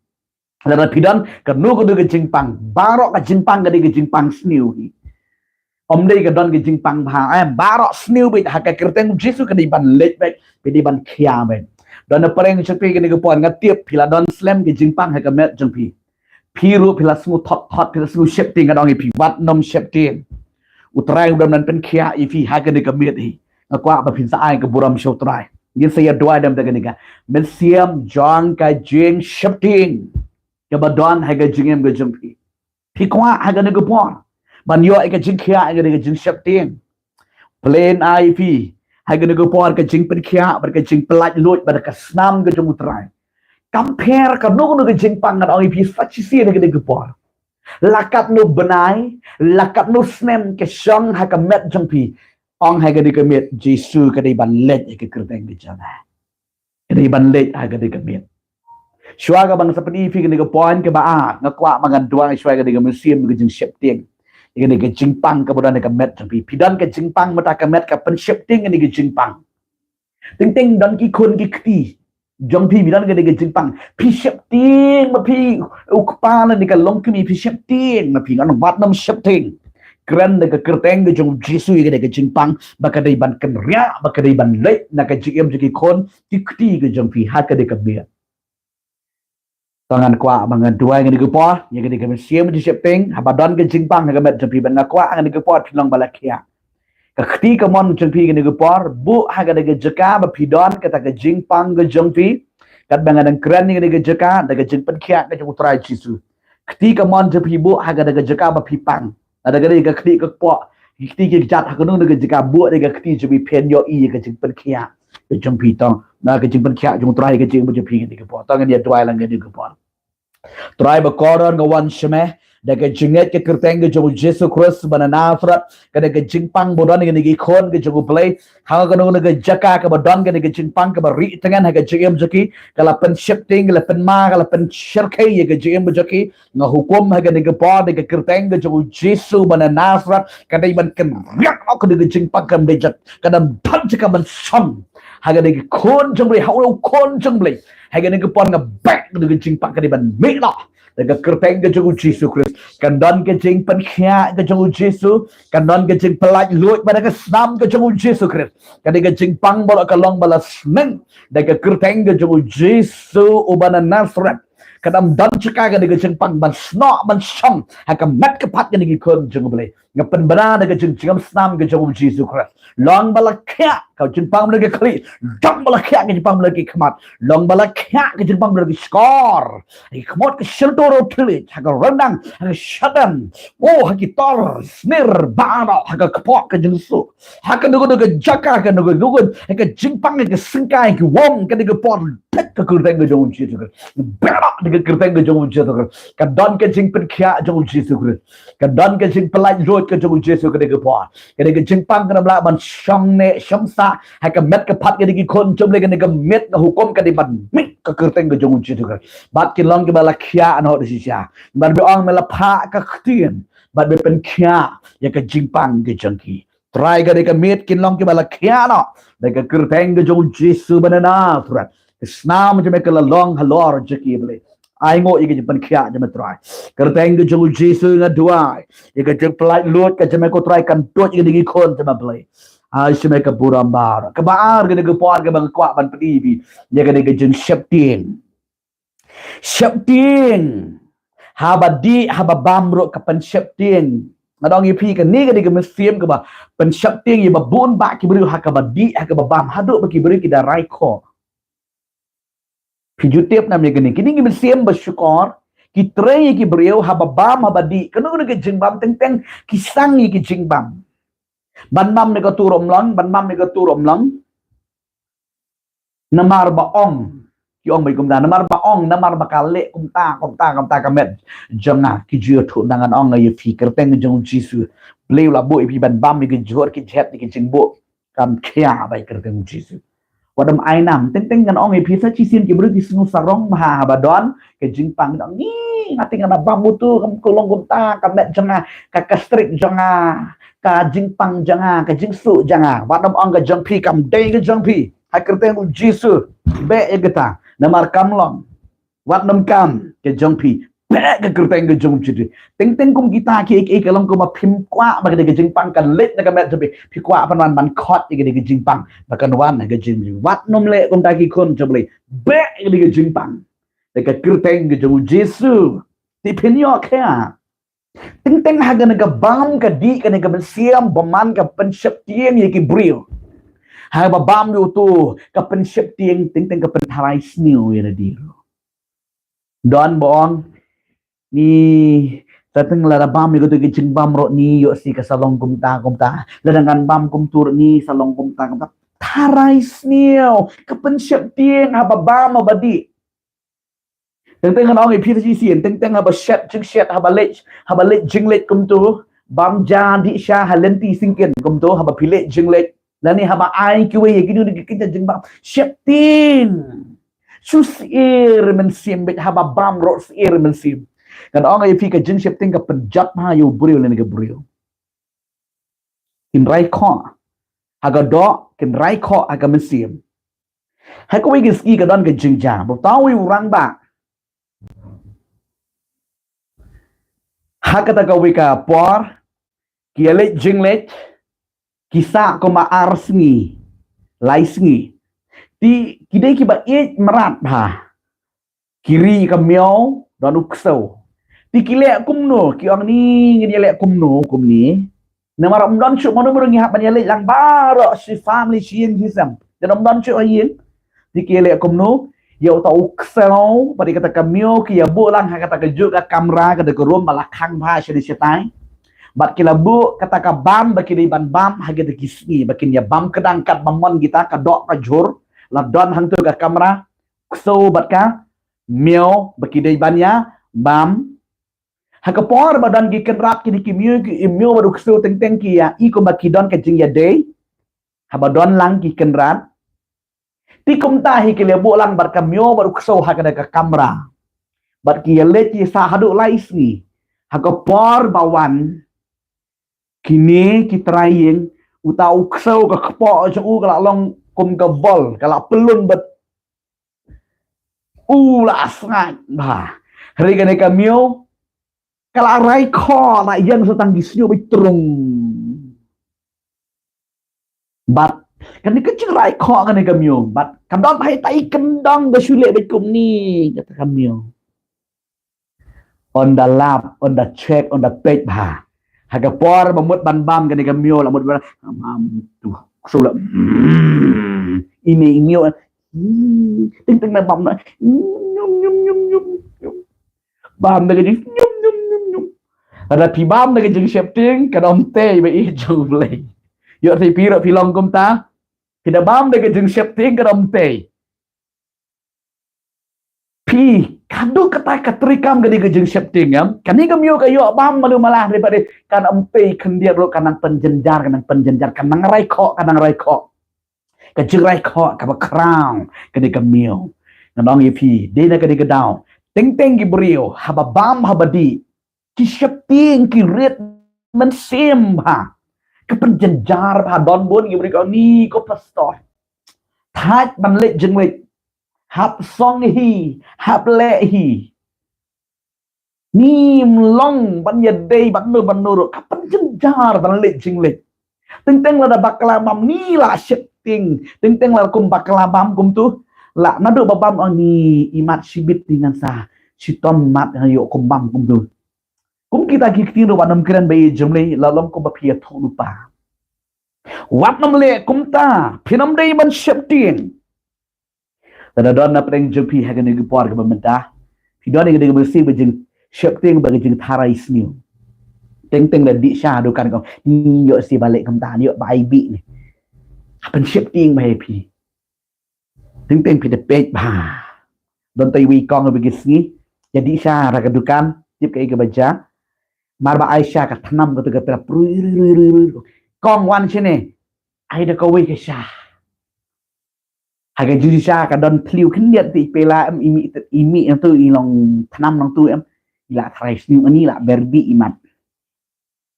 Lada phi don kano kano ka jingpang, baroh ka jingpang ka dei ka jingpang sniew hi. Ym dei ka don ka jingpang bha, eh, baroh sniew beit, ha ka kyrteng U Jisu ka dei ban leit beit, ka dei ban khia beit. Don na pdeng jong phi kane ka por, nga tip phi la don slem ka jingpang ha ka met jong phi. Phi ruh phi la sngew thot thot, phi la sngew sheptieng, nga ong ïa phi, wat nym sheptieng. U Trai u dang pynkhiah ïa phi ha kane ka miet hi. Nga kwah ba phin sa ai ka burom sha U Trai. Ngin sa ïa duwai da kane ka mynsiem jong ka jingsheptieng kaba don ha ka jingim ka jong phi. Phi kwah ha kane ka por ban ïoh ïa ka jingkhiah, ïa ka jingsheptieng. Pynlong ïa phi ha kane ka por ka jingpynkhiah bad ka jingpynlait luid bad ka snam ka jong U Trai. Kam pher kano kano ka jingpang, nga ong ïa phi, sa shisien ha kane ka por. La katno bnai, la katno snem ka shong ha ka met jong phi, ong ha kane ka miet, Jisu ka dei ban leit ha ka kyrteng ka jong nga. Ka dei ban leit ha kane ka miet. Shuwa kaba ngan sa pyni ïa phi kane ka point kaba ar, nga kwah ba ngan duwai shuwa ïa kane ka mynsiem ka jingsheptieng, ïa kane ka jingpang kaba don ha ka met jong phi. Phi don ka jingpang mynta ka met ka pynsheptieng ïa kane ka jingpang. Teng teng don ki khun ki kti jong phi, phi don kane ka jingpang. Phi sheptieng ba phi u kpa lane ka longkmie, phi sheptieng ba phi, ngan ong wat nym sheptieng. Kren da ka kyrteng ka jong U Jisu ïa kane ka jingpang ba ka dei ban kynriah, ba ka dei ban leit na ka jingim jong ki khun ki kti ka jong phi ha kane ka miet. To ngan kwah ba ngan duwai ha kane ka por ïa kane ka mynsiem jingsheptieng, haba don ka jingpang ha ka met jong phi, bad nga kwah ha kane ka por phin long ba la khiah. Ka kti kamon jong phi ha kane ka por, buh ha kane ka jaka ba phi don kata ka jingpang ka jong phi. Katba nga dang kren ïa kane ka jaka, da ka jingpynkhiah ka jong U Trai Jisu, Kti kamon jong phi buh ha kata ka jaka ba phi pang. Lada ka dei ka khlieh ka kpoh, ki kti ki kjat ha kano kano ka jaka, buh da ka kti jong phi, phin ïohi ïa ka jingpynkhiah ka jong phi, tang na ka jingpynkhiah jong U Trai ka jingim jong phi kane ka por. Tang ngan ïa duwai lang kane ka por. Trai bakordor, nga wan sha me da ka jingngeit ka kyrteng ka jong U Jisu Khrist ba na Nasareth, ka dei ka jingpang ba don kane ki khun ka jong U Blei ha kano kano ka jaka kaba don kane ka jingpang kaba rieh tngen ha ka jingim jong ki, ka la pynsheptieng, ka la pynma, ka la pynshyrkhei ïa ka jingim jong ki. Nga hukum ha kane ka por da ka kyrteng ka jong U Jisu ba na Nasareth, ka dei ban kynriah noh kane ka jingpang, kam dei jot, ka dang don jaka ban shong ha kane ki khun jong U Blei, ha u khun jong U Blei. Ha kane ka por nga beh kane ka jingpang, ka dei ban mih noh da ka kyrteng ka jong U Jisu Khrist. Kan don ka jingpynkhiah ka jong U Jisu, kan don ka jingpyllait luid ba na ka snam ka jong U Jisu Khrist. Ka dei ka jingpang baroh ka long ba la sneng da ka kyrteng ka jong U Jisu uba na Nasareth. Ka dang don jaka kane ka jingpang ban snoh ban shong ha ka met ka phad kane ki khun jong U Blei. Nga pynbna da ka jingjngem snam ka jong U Jisu Khrist. Long ba la khiah ka jingpang ba na ka khlieh, long ba la khiah ka jingpang ba na ki khmat, long ba la khiah ka jingpang ba na ki shkor, ha ki khmut ka shyntur u thylliej, ha ka ryndang, ha ka shadem, oh, ha ki tor snier, ba noh ha ka kpoh ka jingsuh, ha kano kano ka jaka, ha kano kano ka, ha ka jingpang, ha ka syngkai, ha ki wong, kane ka por, da ka kyrteng ka jong U Jisu Khrist. Beh noh da ka kyrteng ka jong U Jisu Khrist. Ka don ka jingpynkhiah jong U Jisu Khrist. Ka don ka jingpyllait luid ka jong U Jisu kane ka por. Kane ka jingpang kam lah ban shong neh shong sah ha ka met ka phad kane ki khun jong U Blei, kane ka miet nga hukum ka dei ban mih da ka kyrteng ka jong U Jisu Khrist. Bad kin long kiba la khiah noh da shisha. Bad me ong me la phah ka ktien bad me pynkhiah ïa ka jingpang ka jong ki. Trai, ka dei ka miet kin long kiba la khiah noh da ka kyrteng ka jong U Jisu ba na Nasareth. Ka snam jong me ka la long halor jong ki, Blei. Ai nguh ïa ka jingpynkhiah jong me, Trai. Kyrteng ka jong U Jisu nga duwai ïa ka jingpyllait luid ka jong me, ko Trai, kan duh ïa kine ki khun jong me, Blei. Ai sha me ka burom baroh. Kaba ar, kane ka por kaba nga kwah ban pyni ïa phi ïa kane ka jingsheptieng. Sheptieng. Haba dih, haba bam ruh ka pynsheptieng. Nga ong ïa phi, kane ka dei ka mynsiem kaba pynsheptieng ïa ba bun bah ki briew ha kaba dih, ha kaba bam, haduh ba ki briew ki da rai khoh. Phi ju tip nam ïa kine, kine ki mynsiem ba shukor, ki trei ïa ki briew haba bam, haba dih, kano kano ka jingbam, teng teng ki sang ïa ki jingbam. Ban bam ne ka tur ym long, ban bam ne ka tur ym long. Namar ba ong, ki ong ba kumta, namar ba ong, namar ba ka leh kumta, kumta, kumta ka met jong nga. Ki ju ïathuh, ngan ong ïa phi, kyrteng jong U Jisu, Blei u la buh ïa phi ban bam ïa ki jhur ki jhet, ïa ki jingbuh. Kam khia ba ïa kyrteng U Jisu. Wat ym ai nam, teng teng ngan ong ïa phi, sa shisien ki briew ki sngew sarong bha haba don ka jingpang, ngi, nga te ngan bam utu, kam, ka long kumta ka met jong nga, ka, ka strik jong nga, ka jingpang jong nga, ka jingsuh jong nga. Wat nym ong ka jong phi, kam dei ka jong phi. Ha kyrteng U Jisu, beh ïa kata. Namar kam long. Wat nym kam ka jong phi. Beh ka kyrteng ka jong U Jisu. Teng teng kum kita kiei kiei ka long kum ba phim kwah ba ka dei ka jingpang kan leit na ka met jong phi. Phi kwah ban wan ban khot ïa ka dei ka jingpang ba kan wan na ka jingim. Wat nym leh kumta ki khun jong U Blei. Beh ïa ka dei ka jingpang. Da ka kyrteng ka jong U Jisu. Te phin ïoh khia. Teng teng ha kane ka bam ka dih, kane ka mynsiem bymman ka pynsheptieng ïa ki briew. Haba bam ïa utu ka pynsheptieng, teng teng ka pyntharai sniew ïa lade ruh. Don ba ong, ni, sa teng lada bam ïa katu ka jingbam ruh ni, ïoh shi ka sa long kumta kumta. Lada ngan bam kumtu ruh ni, sa long kumta kumta. Tharai sniew, ka pynsheptieng haba bam haba dih. Teng teng ngan ong ïa phi sa shisien, teng teng haba shet jingshet, haba leit, haba leit jingleit kumtu, bam ja dih sha ha lynti syngkien kumtu, haba phi leit jingleit. Lane haba ai kiwei ïa kino kino ki jingbam. Sheptieng. Shu syier mynsiem beit, haba bam ruh syier mynsiem. Ngan ong ïa phi, ka jingsheptieng ka pynjot bha ïa u briew lane ka briew. Kin rai khoh ha ka doh, kin rai khoh ha ka mynsiem. Ha kawei ka sngi ka don ka jingjia, ba uta uwei u rangbah. Ha kata kawei ka por, ki ïaleit jingleit, ki sah kumba ar sngi, lai sngi. Te ki dei kiba ïeit mrad bha. Ki ri ka miaw, don u ksew. Te ki leh kumno, ki ong ni, ngin ïaleh kumno, kumne. Namar ym don shuh mano mano ngi hap ban ïaleit lang baroh shi family shi ïing shi sem. Te ym don shuh ha ïing. Te ki leh kumno, ïa uta u ksew bad ïa kata ka miaw ki ïa buh lang ha kata ka juh ka kamra, kata ka rum ba la khang bha shane shatai. Bad ki la buh kata ka bam ba ki dei ban bam ha kita ki sngi, ba kin ïa bam kdang katba mon kita ka doh ka jhur, la don hangto ka kamra, ksew bad ka miaw ba ki dei ban ïa bam. Ha ka por ba don ki kynrad kine ki miaw, ki miaw bad u ksew teng teng ki ïa i kumba ki don ka jingïadei. Haba don lang ki kynrad, te kumta hi ki la buh lang bad ka miaw bad u ksew ha kane ka kamra. Bad ki ïa leit ki sah haduh lai sngi. Ha ka por ba wan kine ki trai ïing, uta u ksew ka kpoh jong u ka la long kum ka bol, ka la pyllun bad u la sngaid bha. Hynrei kane ka miaw ka la rai khoh, la ïeng sa tang ki sniew beit trung. Bad kane ka jingrai khoh kane ka miaw, bad ka don bha ïa ta i kyndong ka shu leh beit kumne, kata ka miaw. Ynda lap, ynda check, ynda peit bha. Ha ka por ba mut ban bam kane ka miaw, la mut ban bam tu. Ksew la, mm, ine i miaw, mm, teng teng na bam na, nyum nyum nyum nyum nyum. Bam da ka jingsheptieng, nyum nyum nyum nyum. Lada phi bam da ka jingsheptieng, ka dom tei ba i jong U Blei. Ïoh te phi ruh phi long kumta. Phi da bam da ka jingsheptieng, ka dom tei. Phi, ka dei kata ka treikam kane ka jingsheptieng, em. Kane ka miaw ka ïoh bam malu malah daripada kan ym tei khyndiat ruh, kan nang pynjynjar, kan nang pynjynjar, kan nang rai khoh, kan nang rai khoh. Ka jingrai khoh kaba khraw kane ka miaw. Ngan ong ïa phi, dei na kane ka daw, teng teng ki briew haba bam haba dih, ki sheptieng, ki rit mynsiem bha. Ka pynjynjar bha. Don bun ki briew ki ong, ni ko pastor, thait ban leit jingleit, hap song hi, hap leh hi. Ngim long ban ïadei bad no bad no ruh, ka pynjynjar ban leit jingleit. Teng teng lada bakla bam, ni la sheptieng. Teng teng lada kum bakla bam kumtu, la naduh ba bam, ong, ni imat shibit, ni ngan sa shitom mat, ngan ïoh kum bam kumtu. Kum kita ki ktien ruh wat nym kren ba i jong U Blei, la long kum ba phi ïathuh lypa. Wat nym leh kumta, phin ym dei ban sheptieng. Lada don na pdeng jong phi ha kane ka por kaba mynta, phi don ïa kane ka mynsiem ba jingsheptieng bad ka jingtharai sniew. Teng teng da dih sha dukan, ko, ni ïoh shi ba leh kumta, ni ïoh ba ai bih ni. Ka pynsheptieng bha ïa phi. Teng teng phi da peit bha. Don tei wei kong ba ki sngi, ïa dih sha ra ka dukan, tip kaei kaba jia. Mar ba ai sha ka thnam katu ka pela prui, rui, rui, rui, rui. Kong, wan shane. Ai da kawei ka sha. Ha ka jingshisha ka don thliew khyndiat, te i pela em, i mih, i mih nangtu, i long thnam nangtu em. I la tharai sniew, ani la ber bih imat.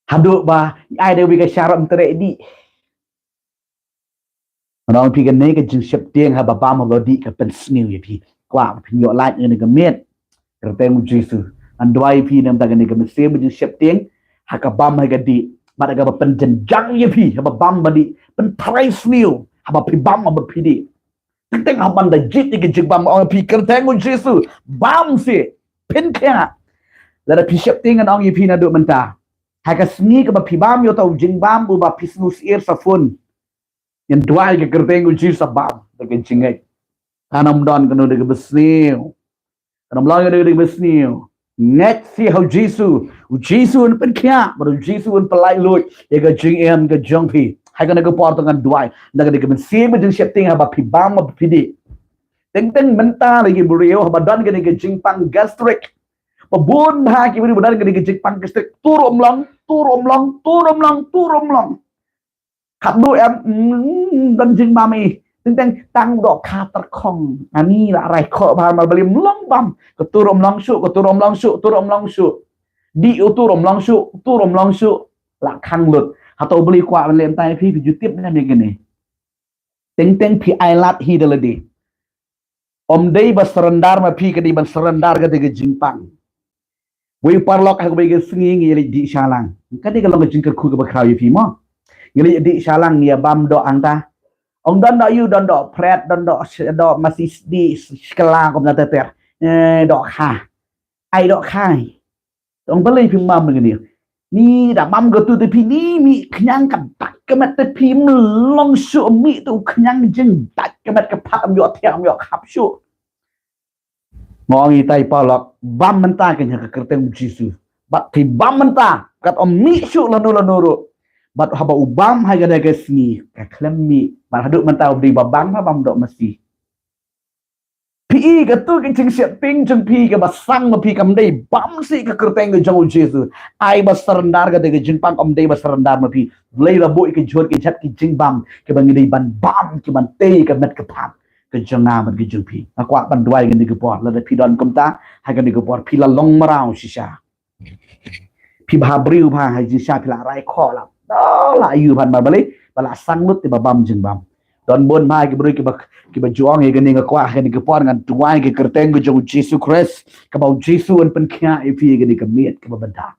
Haduh ba i ai da kawei ka sha ruh ym treh dih. Ngan ong phi, kane ka jingsheptieng haba bam haba dih ka pynsniew ïa phi. Kwah phin ïoh lait ïa kane ka miet. Kyrteng U Jisu. Ngan duwai ïa phi namar kane ka mynsiem ba jingsheptieng ha ka bam ha ka dih, bad ha kaba pynjynjar ïa phi haba bam ba dih, pyntharai sniew haba phi bam haba phi dih. Teng teng haba da jied ïa ka jingbam, ong ïa phi, kyrteng U Jisu, bam shi, pynkhiah. Lada phi sheptieng, ngan ong ïa phi naduh mynta, ha ka sngi kaba phi bam ïa uta u jingbam uba phi sngewsyier, sa phone. Ngan duwai ka kyrteng U Jisu, sa bam da ka jingngeit. Kan ym don kano da kaba sniew. Kan ym long kano da kaba sniew. Ngeit shi ha U Jisu. U Jisu un pynkhiah bad U Jisu un pyllait luid ïa ka jingim ka jong phi. Ha kane ka por to ngan duwai da kane ka mynsiem ka jingsheptieng haba phi bam haba phi dih. Teng teng mynta lei ki briew haba don kane ka jingpang gastric. Ba bun ha ki briew ba don kane ka jingpang gastric, tu ruh ym long, tu ruh ym long, tu ruh ym long, tu ruh ym long. Khatduh em, mm, don jingbam i. Teng teng tang dohkha tyrkhong. Ani la rai khoh bha, mar ba lim long bam. Ka tu ruh ym long shuh, ka tu ruh ym long shuh, tu ruh ym long shuh. Dih, u tu ruh ym long shuh, tu ruh ym long shuh. La khang lut. Hato U Blei u kwah ban leh kumta ïa phi, phi ju tip ne em ïa kane. Teng teng phi ailad hi da lade. Ym dei ba surrender ma phi, ka dei ban surrender kata ka jingpang. Wei u paralok, ha kawei ka sngi ngi ïa leit dih sha lang. Kane ka long ka jingkyrkhu kaba khraw ïa phi mo. Ngi leit dih sha lang, ngi ïa bam doh hangta. Ong don doh ïu, don doh phret, don doh, doh masi sdi, skela kumta ter ter. Eh, dohkha. Ai dohkha. Ong balei phim bam kane? Ni da bam katu te phi, ni mih khñiang ka dait ka met te phi, ym long shuh mih tu khñiang, jingdait ka met ka phat, ym ïoh thiah, ym ïoh khap shuh. Nga ong ïa i Palok, bam mynta kane ha ka kyrteng u Jisu. Bad phi bam mynta, kat ym mih shuh lano lano ruh. Bad haba u bam ha kane ka sngi, ka khlem mih. Bad haduh mynta u dei ba bam, ba bam doh masi. Phi i, kato ka jingsheptieng jong phi kaba sang ma phi kam dei bam shuh ka kyrteng ka jong u Jisu. Ai ba surrender, kato ka jingpang kam dei ba surrender ma phi. Blei la buh ïa ka jhur ka jhat ka jingbam kaba ngi dei ban bam, ka ban tei ka met ka phad ka jong nga bad ka jong phi. Nga kwah ban duwai kane ka por, lada phi don kumta ha kane ka por, phi la long mraw shisha. Phi bha briew bha ha jingshisha, phi la rai khoh la. Da la ïoh ban ba balei, ba la sang lut te ba bam jingbam. Don bun bha ki briew kiba, kiba ju ong ïa kane, nga kwah ha kane ka por ngan duwai ha ka kyrteng ka jong u Jisu Khrist, kaba u Jisu un pynkhiah ïa phi ïa kane ka miet kaba bynta.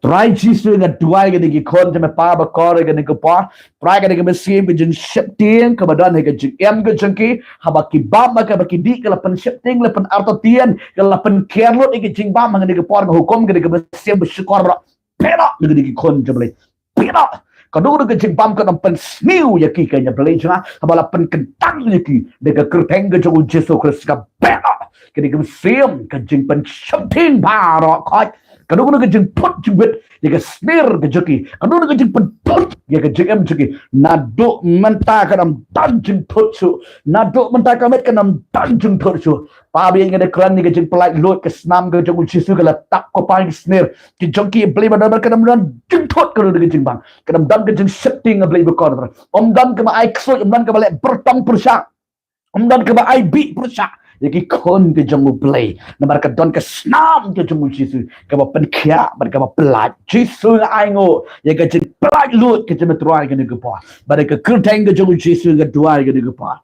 Trai Jisu, nga duwai ïa kane ki khun jong me, Pa bakor, ïa kane ka por. Trai, kane ka mynsiem ka jingsheptieng kaba don ha ka jingim ka jong ki, haba ki bam, haba ki dih, ka la pynsheptieng, la pynartatien, ka la pynkhiah lut ïa ka jingbam, ha kane ka por nga hukum kane ka mynsiem ba shukor ba la pynah ïa kane ki khun jong me. Pynah. Kano kano ka jingbam kan ym pynsniew ïa ki, ka ïa Blei jong nga, haba la pynkyntang ïa ki da ka kyrteng ka jong u Jisu Khrist, ka pynah. Kane ka mynsiem ka jingpynsheptieng baroh khoit, kano kano ka jingphut jingwit ïa ka snier ka jong ki, kano kano ka jingpynphut ïa ka jingim jong ki, naduh mynta kan ym don jingthut shuh, naduh mynta ka miet kan ym don jingthut shuh. Pa ba ïeit, nga da kren ïa ka jingpyllait luid, ka snam ka jong u Jisu ka la tap ko pa ïa ka snier ka jong ki, Blei, ba don, kan ym don jingthut, kano kano ka jingbam, kan ym don ka jingsheptieng, Blei bakor. Ym don kaba ai ksuid, ym don kaba leh pyrtong pyrshah. Ym don kaba ai bih pyrshah ïa ki khun ka jong u Blei. Namar ka don ka snam ka jong u Jisu kaba pynkhiah bad kaba pyllait. Jisu, nga ai nguh ïa ka jingpyllait luid ka jong me, Trai, ha kane ka por. Bad ha ka kyrteng ka jong u Jisu nga duwai ha kane ka por.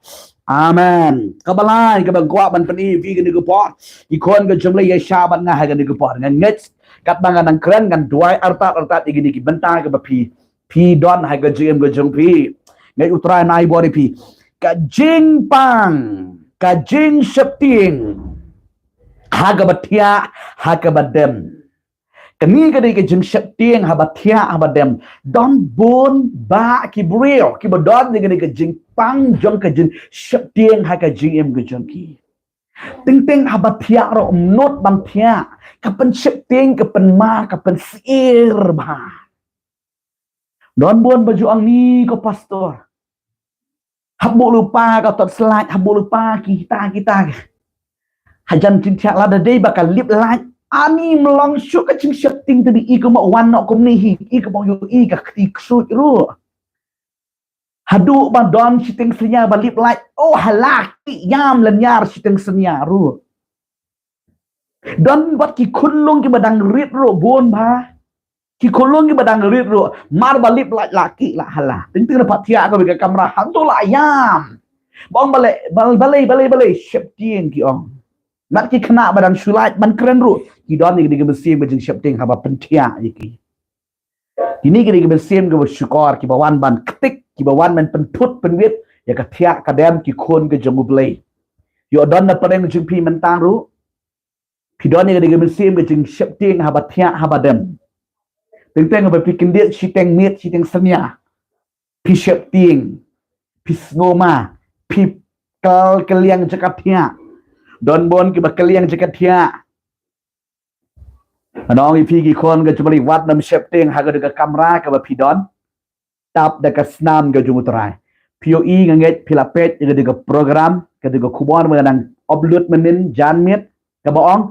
Amen. Kaba lai kaba nga kwah ban pyni ïa phi ha kane ka por, ki khun ka jong u Blei, ïa shah bad nga ha kane ka por. Nga ngeit katba nga nang kren, ngan duwai artat artat ïa kine ki bynta kiba phi, phi don ha ka jingim ka jong phi. Ngeit U Trai un ai bor ïa phi. Ka jingpang, ka jingsheptieng ha kaba thiah, ha kaba dem. Kane ka dei ka jingsheptieng haba thiah, haba dem. Don bun bah ki briew kiba don ïa kane ka jingpang jong ka jingsheptieng ha ka jingim ka jong ki. Teng teng haba thiah ruh ym nud ban thiah, ka pynsheptieng, ka pynma, ka pynsyier bha. Don bun ba ju ong, ni ko pastor, hap buh lypa ka torchlight, hap buh lypa kita kita. Hajan jingthiah, lada dei ba ka lip light, ani ym long shuh ka jingsheptieng, te i kumno wan noh kumne hi, i kumno ïohi ka kti ksuid ruh. Haduh ba don shiteng synñia ba lip light, oh hala, ki ïam lynñiar shiteng synñia ruh. Don bad ki khunlung kiba dang rit ruh bun bah. Ki khunlung kiba dang rit ruh, mar ba lip light la ki la hala. Teng teng da pat thiah kawei ka kamra, hangto la ïam. Ba ong balei, bal-, balei, balei, balei, sheptieng ki ong. Bad ki khynnah ba dang shu lait ban kren ruh, ki don ïa kane ka mynsiem ka jingsheptieng haba pynthiah ïa ki. Kine ki dei ki mynsiem kiba shukor, kiba wan ban ktik, kiba wan ban pynthut pynwit ïa ka thiah ka dem ki khun ka jong U Blei. Ïoh don na pdeng jong phi mynta ruh, phi don ïa kane ka mynsiem ka jingsheptieng haba thiah haba dem. Teng teng haba phi kyndit shiteng miet shiteng synñia, phi sheptieng, phi sngewma, phi kal kylliang jaka thiah. Don bun kiba kylliang jaka thiah. Ngan ong ïa phi, ki khun ka jong U Blei, wat nym sheptieng ha kano ka kamra kaba phi don. Tap da ka snam ka jong U Trai. Phi ïohi, nga ngeit phi la peit ïa kane ka program, kane ka khubor ba nga dang upload mynnin janmiet, kaba ong,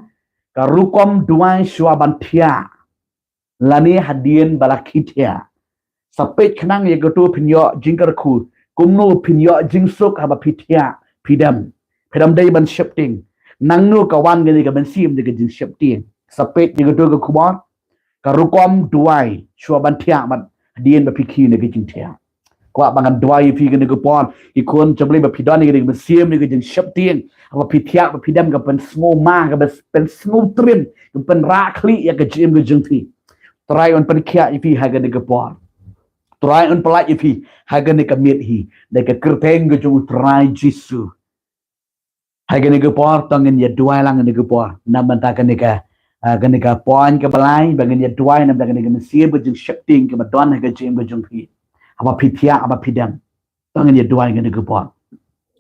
ka rukom duwai shuwa ban thiah lane hadien ba la khie thiah. Sa peit khnang ïa kato, phin ïoh jingkyrkhu kumno phin ïoh jingsuk haba phi thiah phi dem. Phi dem dei ban sheptieng. Nangno ka wan kane ka mynsiem da ka jingsheptieng? Sa peit ïa kato ka khubor, ka rukom duwai shuwa ban thiah bad hadien ba phi khie na ka jingthiah. Kwah ba ngan duwai ïa phi kane ka por, ki khun jong U Blei, ba phi don ïa kane ka mynsiem, ïa ka jingsheptieng, ba phi thiah ba phi dem, ka pynsngewma, ka pyn-, pynsngewtriem, ka pynrah khlieh ïa ka jingim ka jong phi. Trai un pynkhiah ïa phi ha kane ka por. Trai un pyllait ïa phi ha kane ka miet hi, da ka kyrteng ka jong U Trai Jisu. Ha kane ka por to ngin ïa duwai lang kane ka por. Na bynta kane ka, ah, kane ka point kaba lai, ba ngin ïa duwai na bynta kane ka mynsiem ka jingsheptieng kaba don ha ka jingim ka jong phi. Haba phi thiah, haba phi dem. To ngin ïa duwai kane ka por.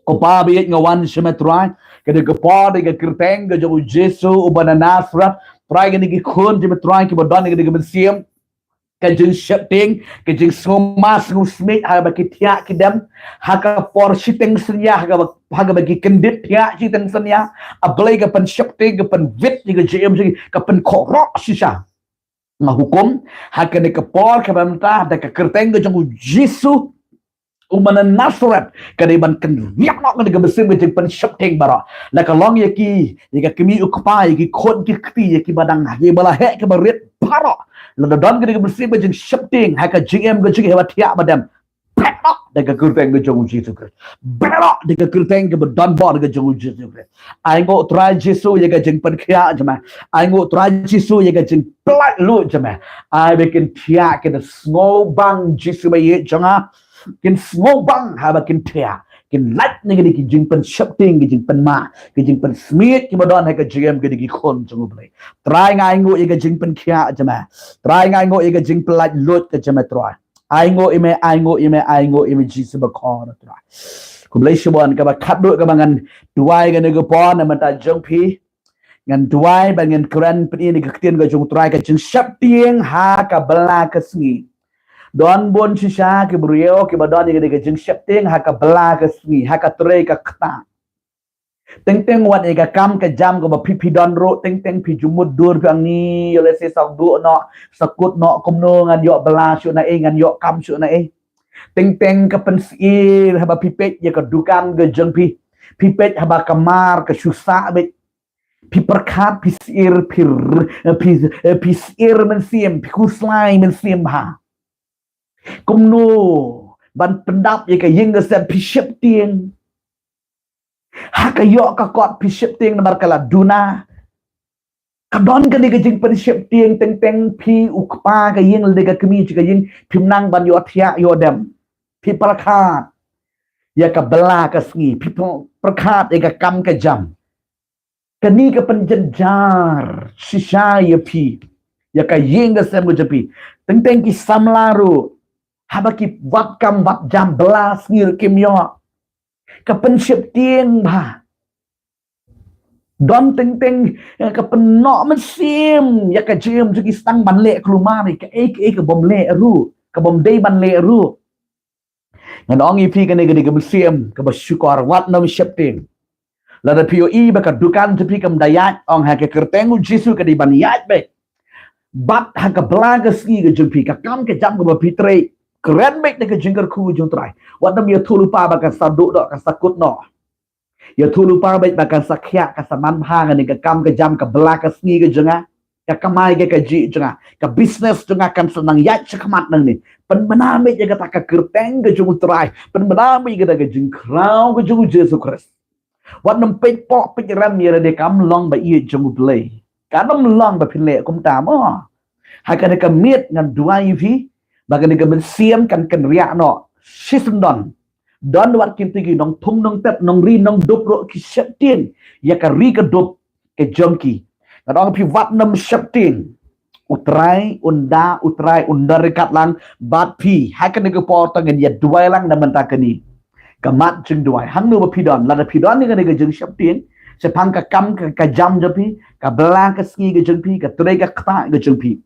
Ko Pa ba ïeit, nga wan sha me Trai, ka dei ka por, dei ka kyrteng ka jong u Jisu uba na Nasareth. Trai, kine ki khun jong me Trai kiba don kine ki mynsiem ka jingsheptieng, ka jingsngewma sngewsmiej, haba ki thiah ki dem ha ka por shiteng synñia, haba, haba ki kyndit thiah shiteng synñia. A Blei, ka pynsheptieng, ka pynwit ïa ka jingim jong ki, ka pynkhrok shisha. Nga hukum ha kane ka por kaba mynta, da ka kyrteng ka jong u Jisu uba na Nasareth, ka dei ban kynriah noh kane ka mynsiem ka jingpynsheptieng baroh. La ka long ïa ki, ïa ka kmie u kpa, ïa ki khun ki kti, ïa kiba dang, ïa kiba la heh kiba rit baroh, lada don kane ka mynsiem ka jingsheptieng ha ka jingim ka jong ki, haba thiah ba dem, beh noh da ka kyrteng ka jong u Jisu Khrist. Beh noh da ka kyrteng kaba donbor ka jong u Jisu Khrist. Ai nguh Trai Jisu ïa ka jingpynkhiah jong me. Ai nguh Trai Jisu ïa ka jingpynlait luid jong me. Ai ba kin thiah, kin sngewbang Jisu ba ïeit jong nga. Kin sngewbang haba kin thiah, kin lait na kine ki jingpynsheptieng, ki jingpynmah, ki jingpynsmiej kiba don ha ka jingim kine ki khun jong u Blei. Trai, nga ai nguh ïa ka jingpynkhiah jong me. Trai, nga ai nguh ïa ka jingpynlait luid ka jong me Trai. Ai nguh ïa me, ai nguh ïa me, ai nguh ïa me Jisu bakor Trai. Khublei shibun. Kaba khatduh kaba ngan duwai kane ka por na bynta jong phi, ngan duwai ba ngin kren pyni ïa ka ktien ka jong u Trai, ka jingsheptieng ha ka bylla ka sngi. Don bun shisha ki briew kiba don ïa ka jingsheptieng ha ka bylla ka sngi, ha ka trei ka ktah. Teng teng wat ïa ka kam ka jam kaba phi, phi don ruh, teng teng phi ju mutdur, phi ong ni, ïoh lehse sa duh noh, sa kut noh, kumno ngan ïoh bylla shuh na ei, ngan ïoh kam shuh na ei. Teng teng ka pynsyier haba phi peit ïa ka dukan ka jong phi. Phi peit haba ka mar ka shu sah beit. Phi pyrkhat, phi syier, phi r-, phi, phi syier mynsiem, phi khuslai mynsiem bha. Kumno ban pyndap ïa ka ïing ka sem, phi sheptieng. Ha ka ïoh ka kot phi sheptieng namar ka la duna. Ka don kane ka jingpynsheptieng, teng teng phi u kpa ka ïing lane ka kmie jong ka ïing, phim nang ban ïoh thiah ïoh dem. Phi pyrkhat ïa ka bylla ka sngi, phi pyrkhat ïa ka kam ka jam. Kane ka pynjynjar shisha ïa phi, ïa ka ïing ka sem ka jong phi. Teng teng ki samla ruh, haba ki wad kam wad jam, bylla sngi ruh kim ïoh. Ka pynsheptieng bha. Don teng teng, eh, ka pynnoh mynsiem ïa ka jingim jong ki, sdang ban leh kulmar ïa kaei kaei ka bym leh ruh, ka bym dei ban leh ruh. Ngan ong ïa phi kane ka dei ka mynsiem kaba shukor, wat nym sheptieng. Lada phi ïohi ba ka dukan jong phi kam da ïaid, ong ha ka kyrteng u Jisu ka dei ban ïaid beit. Bad ha ka bylla ka sngi ka jong phi, ka kam ka jam kaba phi trei, kren beit da ka jingkyrkhu jong u Trai. Wat nym ïathuhlypa ba kan sa duh noh, kan sa kut noh. Ïathuhlypa beit ba kan sa khiah, kan sa manbha kane ka kam ka jam, ka bylla ka sngi ka jong nga, ka kamai ka kajih jong nga, ka business jong nga kan sa nang ïaid shakhmat nangne. Pynbna beit ïa kata ka kyrteng ka jong u Trai. Pynbna beit ïa kata ka jingkhraw ka jong u Jisu Khrist. Wat nym peit poh peit rem ïa lade, kam long ba ïeit jong u Blei. Kam long ba phin leh kumta mo. Ha kane ka miet ngan duwai ïa phi ba kane ka mynsiem kan kynriah noh shisyndon. Don wat kynti ki nongthung nongtep, nongri nongdup ruh ki sheptieng ïa ka ri ka dup ka jong ki. Ngan ong phi wat nym sheptieng. U Trai un da, u Trai un da ryngkat lang bad phi. Ha kane ka por to ngin ïa duwai lang na mynta kane ka mat jingduwai. Hangno ba phi don, lada phi don ïa kane ka jingsheptieng shaphang ka kam ka, ka jam jong phi, ka bylla ka sngi ka jong phi, ka trei ka ktah ka jong phi,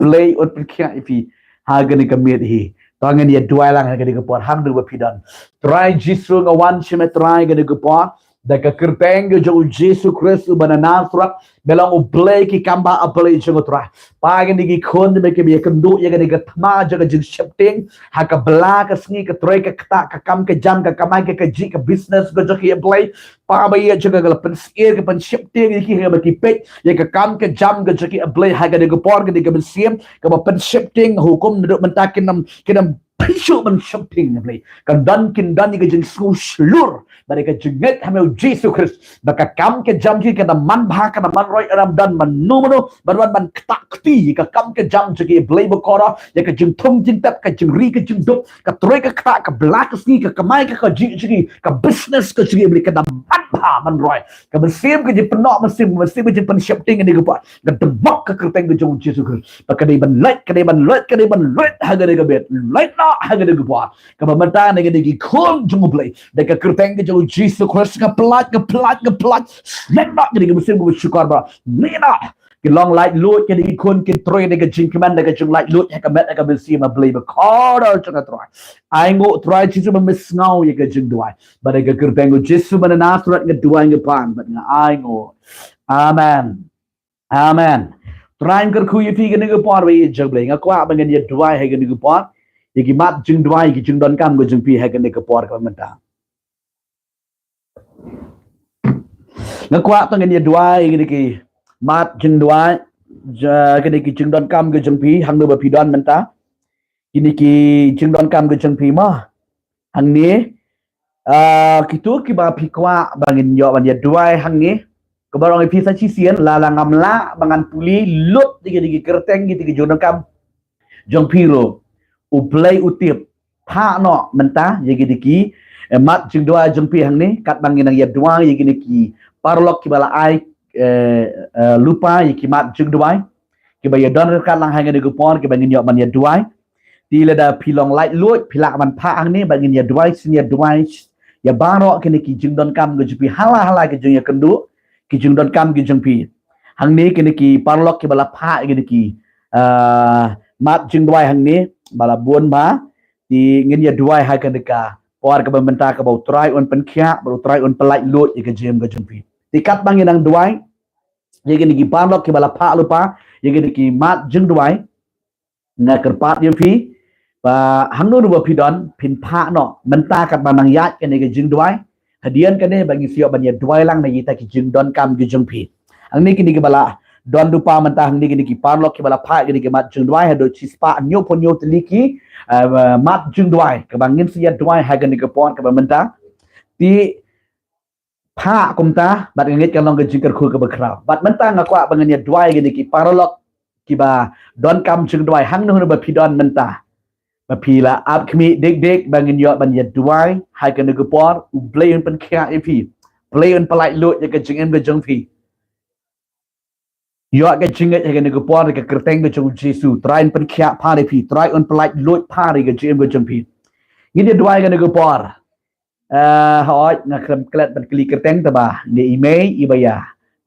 Blei un pynkhiah ïa phi ha kane ka miet hi. To ngin ïa duwai lang ha kane ka por, hangno ba phi don. Trai Jisu, nga wan sha me Trai kane ka por, da ka kyrteng ka jong u Jisu Khrist uba na Nasareth, me long u Blei ki kam bha, a Blei jong u Trai. Pa, kine ki khun jong me kiba ïakynduh ïa kane ka thma jong ka jingsheptieng ha ka bylla ka sngi, ka trei ka ktah, ka kam ka jam, ka kamai ka kajih, ka business ka jong ki, a Blei. Pa ba ïeit jong nga, ka la pynsyier, ka pynsheptieng ïa ki, haba ki peit ïa ka kam ka jam ka jong ki, a Blei, ha kane ka por, kane ka mynsiem kaba pynsheptieng, hukum naduh mynta kin ym, kin ym pynsheptieng, a Blei. Kan don, kin don ïa ka jingsngew shlur bad ïa ka jingngeit ha me u Jisu Khrist ba ka kam ka jam ki kan da manbha, kan da manroi, ym don mano mano ban wan ban ktah kti ïa ka kam ka jam jong ki, a Blei bakordor. Ïa ka jingthung jingtep, ka jingri ka jingdup, ka trei ka ktah, ka bylla ka sngi, ka kamai ka kajih jong ki, ka business ka jong ki, a Blei, kan da manbha pha man roi. Ka mynsiem ka jingpynnoh mynsiem, ka mynsiem ka jingpynsheptieng kane ka por. Nga dep bok ha ka kyrteng ka jong u Jisu Khrist. Ba ka dei ban lait, ka dei ban lait, ka dei ban lait ha kane ka miet. Lait noh ha kane ka por. Kaba mynta na kine ki khun jong u Blei. Da ka kyrteng ka jong u Jisu Khrist nga pynlait, nga pynlait, nga pynlait. Lait noh kane ka mynsiem kaba shukor ba. Lait noh. Ki long laitluid kine ki khun kin trei da ka jingkmen da ka jinglaitluid ha ka met ha ka mynsiem, a Blei bakordor jong nga Trai. Ai nguh Trai Jisu ba me sngew ïa ka jingduwai. Ba da ka kyrteng u Jisu ba na Nasareth nga duwai nga pan bad nga ai nguh. Amen. Amen. Trai kyrkhu ïa phi kane ka por ba ïa jong Blei. Nga kwah ba ngin ïa duwai ha kane ka por. Ïa ki mat jingduwai, ïa ki jingdonkam ka jong phi ha kane ka por kaba mynta. Nga kwah ba ngin ïa duwai ïa kine ki mat jingduwai, ja, kine ki jingdonkam ka jong phi, hangno ba phi don mynta. Kine ki jingdonkam ka jong phi mo. Hangne, ah, kito kiba phi kwah ba ngin ïoh ban ïa duwai hangne. Kaba ong ïa phi sa shisien, la la ngam lah ba ngan pule lut ïa kine ki kyrteng kito ki jingdonkam jong phi ruh. U Blei u tip. Phah noh mynta ïa kine ki, eh, mat jingduwai jong phi hangne, katba ngin nang ïa duwai ïa kine ki paralok kiba la ai, eh, eh, lypa ïa ki mat jingduwai. Kiba ïa don ryngkat lang ha kane ka por, kiba ngin ïoh ban ïa duwai. Te lada phi long laitluid, phi lah ban phah hangne, ba ngin ïa duwai, sngewbha ïa duwai ïa baroh kine ki jingdonkam ka jong phi, hala hala ki jingïakynduh ki jingdonkam ki jong phi. Hangne kine ki paralok kiba la phah kine ki, ah, mat jingduwai hangne, ba la bun bha. Te ngin ïa duwai ha kane ka por kaba mynta, kaba u Trai un pynkhiah, ba u Trai un pyllait luid ïa ka jingim ka jong phi. Te katba ngin nang duwai ïa kine ki paralok kiba la phah lypa ïa kine ki mat jingduwai, nga kyrpad ïa phi ba hangno ruh ba phi don, phin phah noh mynta katba nang ïaid kane ka jingduwai. Hadien kane ba ngin sa ïoh ban ïa duwai lang na kita ki jingdonkam ki jong phi. Hangne kine kiba la don lypa mynta, hangne kine ki paralok kiba la phah kine ki mat jingduwai, haduh shispah hynñiewphew hynñiew tylli ki, eh, mat jingduwai kaba ngin sa ïa duwai ha kane ka por kaba mynta. Te phah kumta, bad nga ngeit kan long ka jingkyrkhu kaba khraw. Bad mynta nga kwah ba ngin ïa duwai kine ki paralok kiba donkam jingduwai, hangno hangno ba phi don mynta. Ba phi la ap khmih dik dik ba ngin ïoh ban ïa duwai ha kane ka por, u Blei un pynkhiah ïa phi. Blei un pyllait luid ïa ka jingim ka jong phi. Ïoh ka jingngeit ha kane ka por ha ka kyrteng ka jong u Jisu. Trai un pynkhiah pha ïa phi, Trai un pyllait luid pha ïa ka jingim ka jong phi. Ngin ïa duwai ha kane ka por. Eh, hooid, nga khlem klet ban kylli kyrteng, tangba ine i mei iba ïa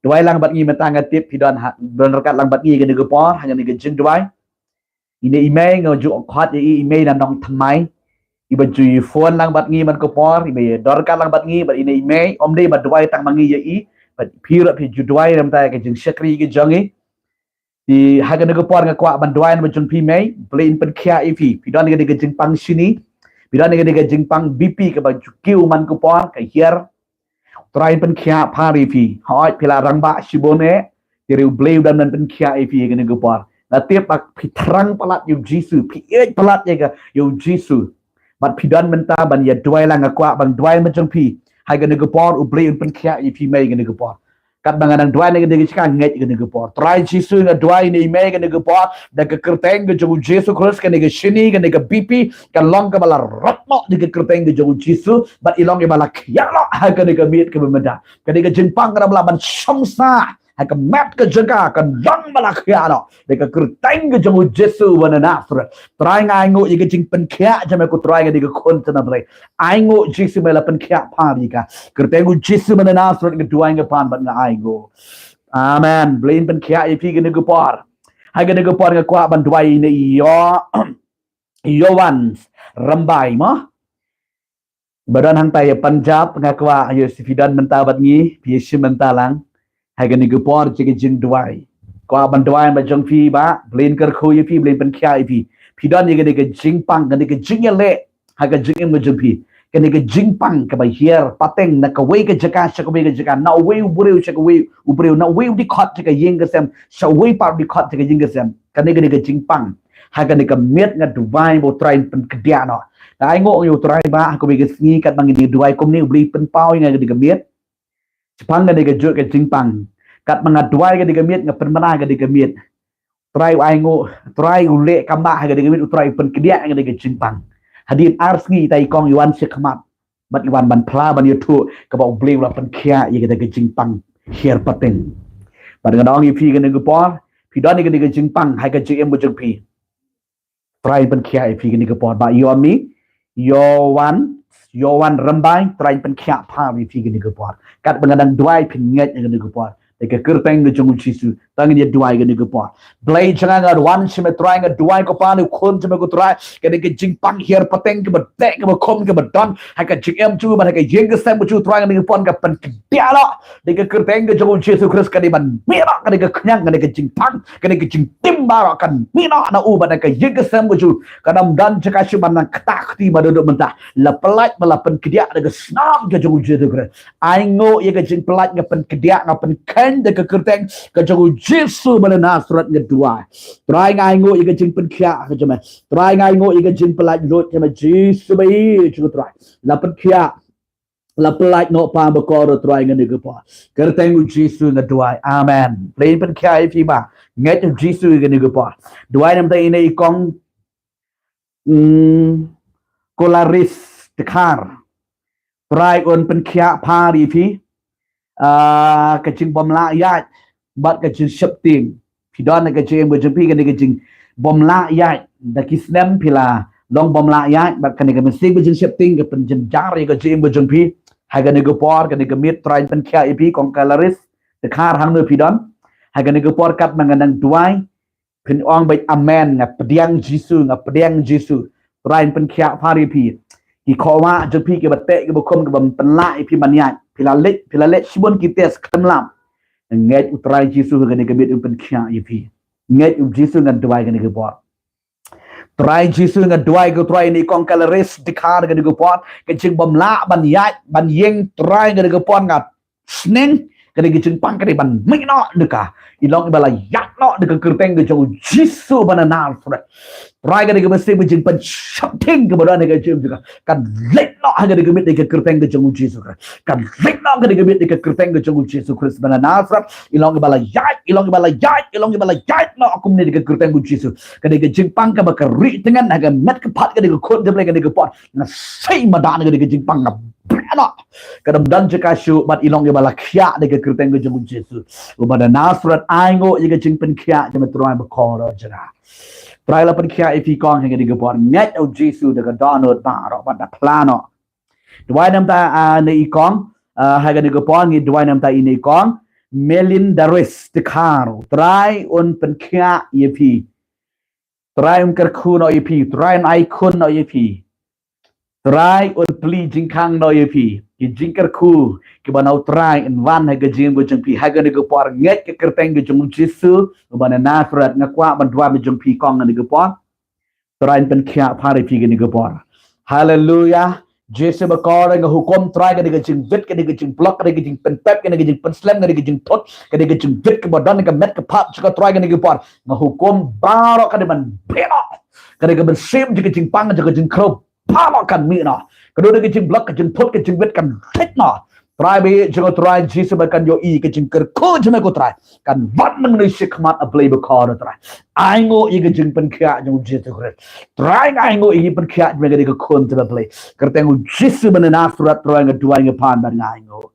duwai lang bad ngi mynta, nga tip phi don ha, don ryngkat lang bad ngi ha kane ka por ha kane ka jingduwai. Ine i mei nga ju khot ïa i, i mei na Nongthymmai. Iba ju ïa phone lang bad ngi man ka por, iba ïa don ryngkat lang bad ngi, bad ine i mei, ym dei ba duwai tang ma ngi ïa i, bad phi ruh phi ju duwai na ka bynta ka jingshakri ka jong i. Te ha kane ka por nga kwah ban duwai namar jong phi mei, Blei un pynkhiah ïa phi. Phi don kane ka jingpang shini, phi don kane ka jingpang B P kaba ju kiew man ka por, ka hiar. Trai pynkhiah pha ïa phi. Hooid phi la rangbah shibun eh, te u Blei u dang nang pynkhiah ïa phi ha kane ka por. Nga tip ba phi thrang palat ïa u Jisu, phi ïeit palat ïa ka, ïa u Jisu. Bad phi don mynta ban ïa duwai lang, nga kwah ban duwai namar jong phi. Ha kane ka por u Blei un pynkhiah ïa phi mei ha kane ka por. Katba nga nang duwai na kane ka jaka, ngeit ha kane ka por. Trai Jisu, nga duwai ine i mei ha kane ka por, da ka kyrteng ka jong u Jisu Khrist, kane ka shini, kane ka B P kan long kaba la rat noh da ka kyrteng ka jong u Jisu, bad i long iba la khiah noh ha kane ka miet kaba mynta. Kane ka jingpang kan ym lah ban shong sah ha ka met ka jong ka, kan long ba la khiah noh da ka kyrteng ka jong u Jisu uba na Nasareth. Trai nga ai nguh ïa ka jingpynkhiah jong me ko Trai, kane ka khun jong me Blei. Ai nguh Jisu, me la pynkhiah pha ïa ka. Kyrteng u Jisu uba na Nasareth nga duwai nga pan bad nga ai nguh. Amen. Blei un pynkhiah ïa phi ha kane ka por. Ha kane ka por nga kwah ban duwai ine i Yo, Yohan Rymbai mo. Ba don hangta ïa Punjab, nga kwah ïa, phi don mynta bad ngi, phi ïa shim mynta lang. Ha kane ka por jong ka jingduwai. Kwah ban duwai namar jong phi ba Blei un kyrkhu ïa phi, Blei un pynkhiah ïa phi. Phi don ïa kane ka jingpang, kane ka jingïaleh ha ka jingim ka jong phi. Kane ka jingpang kaba hiar pateng na kawei ka jaka sha kawei ka jaka, na uwei u briew sha kawei u briew, na uwei u dkhot sha ka ïing ka sem, sha uwei pat u dkhot sha ka ïing ka sem. Kane, kane ka jingpang. Ha kane ka miet nga duwai ba u Trai un pynkdiah noh. Nga ai nguh ïa u Trai ba ha kawei ka sngi katba ngin ïa duwai kumne, u Blei pynpaw ïa nga ha kane ka miet. Shaphang kane ka juh ka jingpang. Katba nga duwai ha kane ka miet, nga pynbna ha kane ka miet. Trai u ai nguh, Trai u leh kam ba ha kane ka miet, u Trai u pynkdiah ha kane ka jingpang. Hadien ar sngi ita i kong i wan sha khmat. Bad wan ban phla ban ïathuh kaba U Blei u la pynkhiah ïa kata ka jingpang hiar pateng. Bad nga ong ïa phi kane ka por, phi don ïa kane ka jingpang ha ka jingim ka jong phi. Trai pynkhiah ïa phi kane ka por, ba ïoh mi, ïoh wan, ïoh wan rymbai, Trai pynkhiah pha ïa phi kane ka por. Katba nga dang duwai phin ngeit ïa kane ka por. Ïa ka kyrteng ka jong U Jisu, tang ïa duwai kane ka por. Blei jong nga, nga wan sha me Trai, nga duwai ko Pa, ne khun jong me ko Trai, kane ka jingpang hiar pateng kaba teh kaba khum kaba don ha ka jingim jong u bad ha ka ïing ka sem jong u Trai, kane ka por ka pynkhiah noh da ka kyrteng ka jong U Jisu Khrist, kane ban mih noh kane ka khñiang, kane ka jingpang, kane ka jingtim baroh kan mih noh na u bad na ka ïing ka sem ka jong u. Kan ym don jaka shuh ban nang ktah kti ba dei mynta. La pyllait ba la pynkdiah da ka snam ka jong U Jisu Khrist. Ai nguh ïa ka jingpyllait, nga pynkdiah, nga pynkheiñ da ka kyrteng ka jong U Jisu ba na Nasareth nga duwai. Trai nga ai nguh ïa ka jingpynkhiah ka jong me. Trai nga ai nguh ïa ka jingpyllait lut ka jong me Jisu ba ïeit jong u Trai. La pynkhiah. La pyllait noh Pa bakordor Trai kane ka por. Kyrteng U Jisu nga duwai. Amen. Blei pynkhiah ïa phi ba ngeit U Jisu kane ka por. Duwai namar ine i kong, mm, Kolaris Dkhar. Trai un pynkhiah pha ïa phi. Ah, ka jingbym lah ïaid bad ka jingsheptieng. Phi don ha ka jingim ka jong phi kane ka jingbym lah ïaid, da ki snem phi la long bym lah ïaid bad kane ka mynsiem ka jingsheptieng ka pynjynjar ïa ka jingim ka jong phi. Ha kane ka por, kane ka miet Trai pynkhiah ïa phi, kong Kolaris Dkhar, hangno phi don. Ha kane ka por katba nga nang duwai, phin ong beit amen, nga pdiang Jisu, nga pdiang Jisu. Trai pynkhiah pha ïa phi. Ki khawah jong phi kiba teh kiba khum kiba pynlah ïa phi ban ïaid, phi la leit, phi la leit shibun ki test khlem lam. Ngeit U Trai Jisu kane ka miet un pynkhiah ïa phi. Ngeit U Jisu, nga duwai kane ka por. Trai Jisu nga duwai ko Trai, ine i kong Kolaris Dkhar kane ka por, ka jingbym lah ban ïaid ban ïeng Trai kane ka por, nga sneng kane ka jingpang kane ban mih noh da ka. I long iba la ïaid noh da ka kyrteng ka jong U Jisu ba na Nasareth. Trai kane ka mynsiem ka jingpynsheptieng kaba don ha ka jingim jong ka kan leit noh ha kane ka miet da ka kyrteng ka jong U Jisu Khrist. Kan leit noh ha kane ka miet da ka kyrteng ka jong U Jisu Khrist ba na Nasareth. I long iba la ïaid, i long iba la ïaid, i long iba la ïaid noh kumne da ka kyrteng U Jisu. Kane ka jingpang kaba ka rieh tyngen ha ka met ka phad kane ka khun jong U Blei kane ka por, nga sei madan kane ka jingpang, nga beh noh. Kan ym don jaka shuh bad i long iba la khiah da ka kyrteng ka jong U Jisu uba na Nasareth. Ai nguh ïa ka jingpynkhiah jong me Trai bakordor jong nga. Trai la pynkhiah ïa phi kong ha kane ka por. Ngeit U Jisu da ka dohnud baroh bad da phla noh. Duwai namar ine i kong, ah, ha kane ka por ngi duwai namar ine i kong Melinda Ris Dkhar. Trai un pynkhiah ïa phi. Trai un kyrkhu noh ïa phi. Trai un ai khun noh ïa phi. Trai un plie jingkhang noh ïa phi. Ki jingkyrkhu kiba na U Trai un wan ha ka jingim ka jong phi ha kane ka por. Ngeit ka kyrteng ka jong U Jisu uba na Nasareth, nga kwah ban duwai ma jong phi kong ha kane ka por. Trai pynkhiah pha ïa phi kane ka por. Haleluya. Jisu bakordor, nga hukum Trai kane ka jingwit, kane ka jingblok, kane ka jingpynpep, kane ka jingpynslem, kane ka jingthut, kane ka jingwit kaba don ha ka met ka phad jong ka Trai kane ka por. Nga hukum baroh kane ban beh noh. Kane ka mynsiem jong ka jingpang, jong ka jingkhrew, baroh kan mih noh. Kane ka jingblok, ka jingthut, ka jingwit kan leit noh. Trai ba ïeit jong nga Trai Jisu, ba kan ïohi ka jingkyrkhu jong me ko Trai. Kan wan nangne shakhmat, A Blei bakordor Trai. Ai nguh ïa ka jingpynkhiah jong U Jisu Khrist. Trai nga ai nguh ïa ka jingpynkhiah jong me kane ka khun jong me A Blei. Kyrteng U Jisu ba na Nasareth Trai nga duwai nga pan bad nga ai nguh.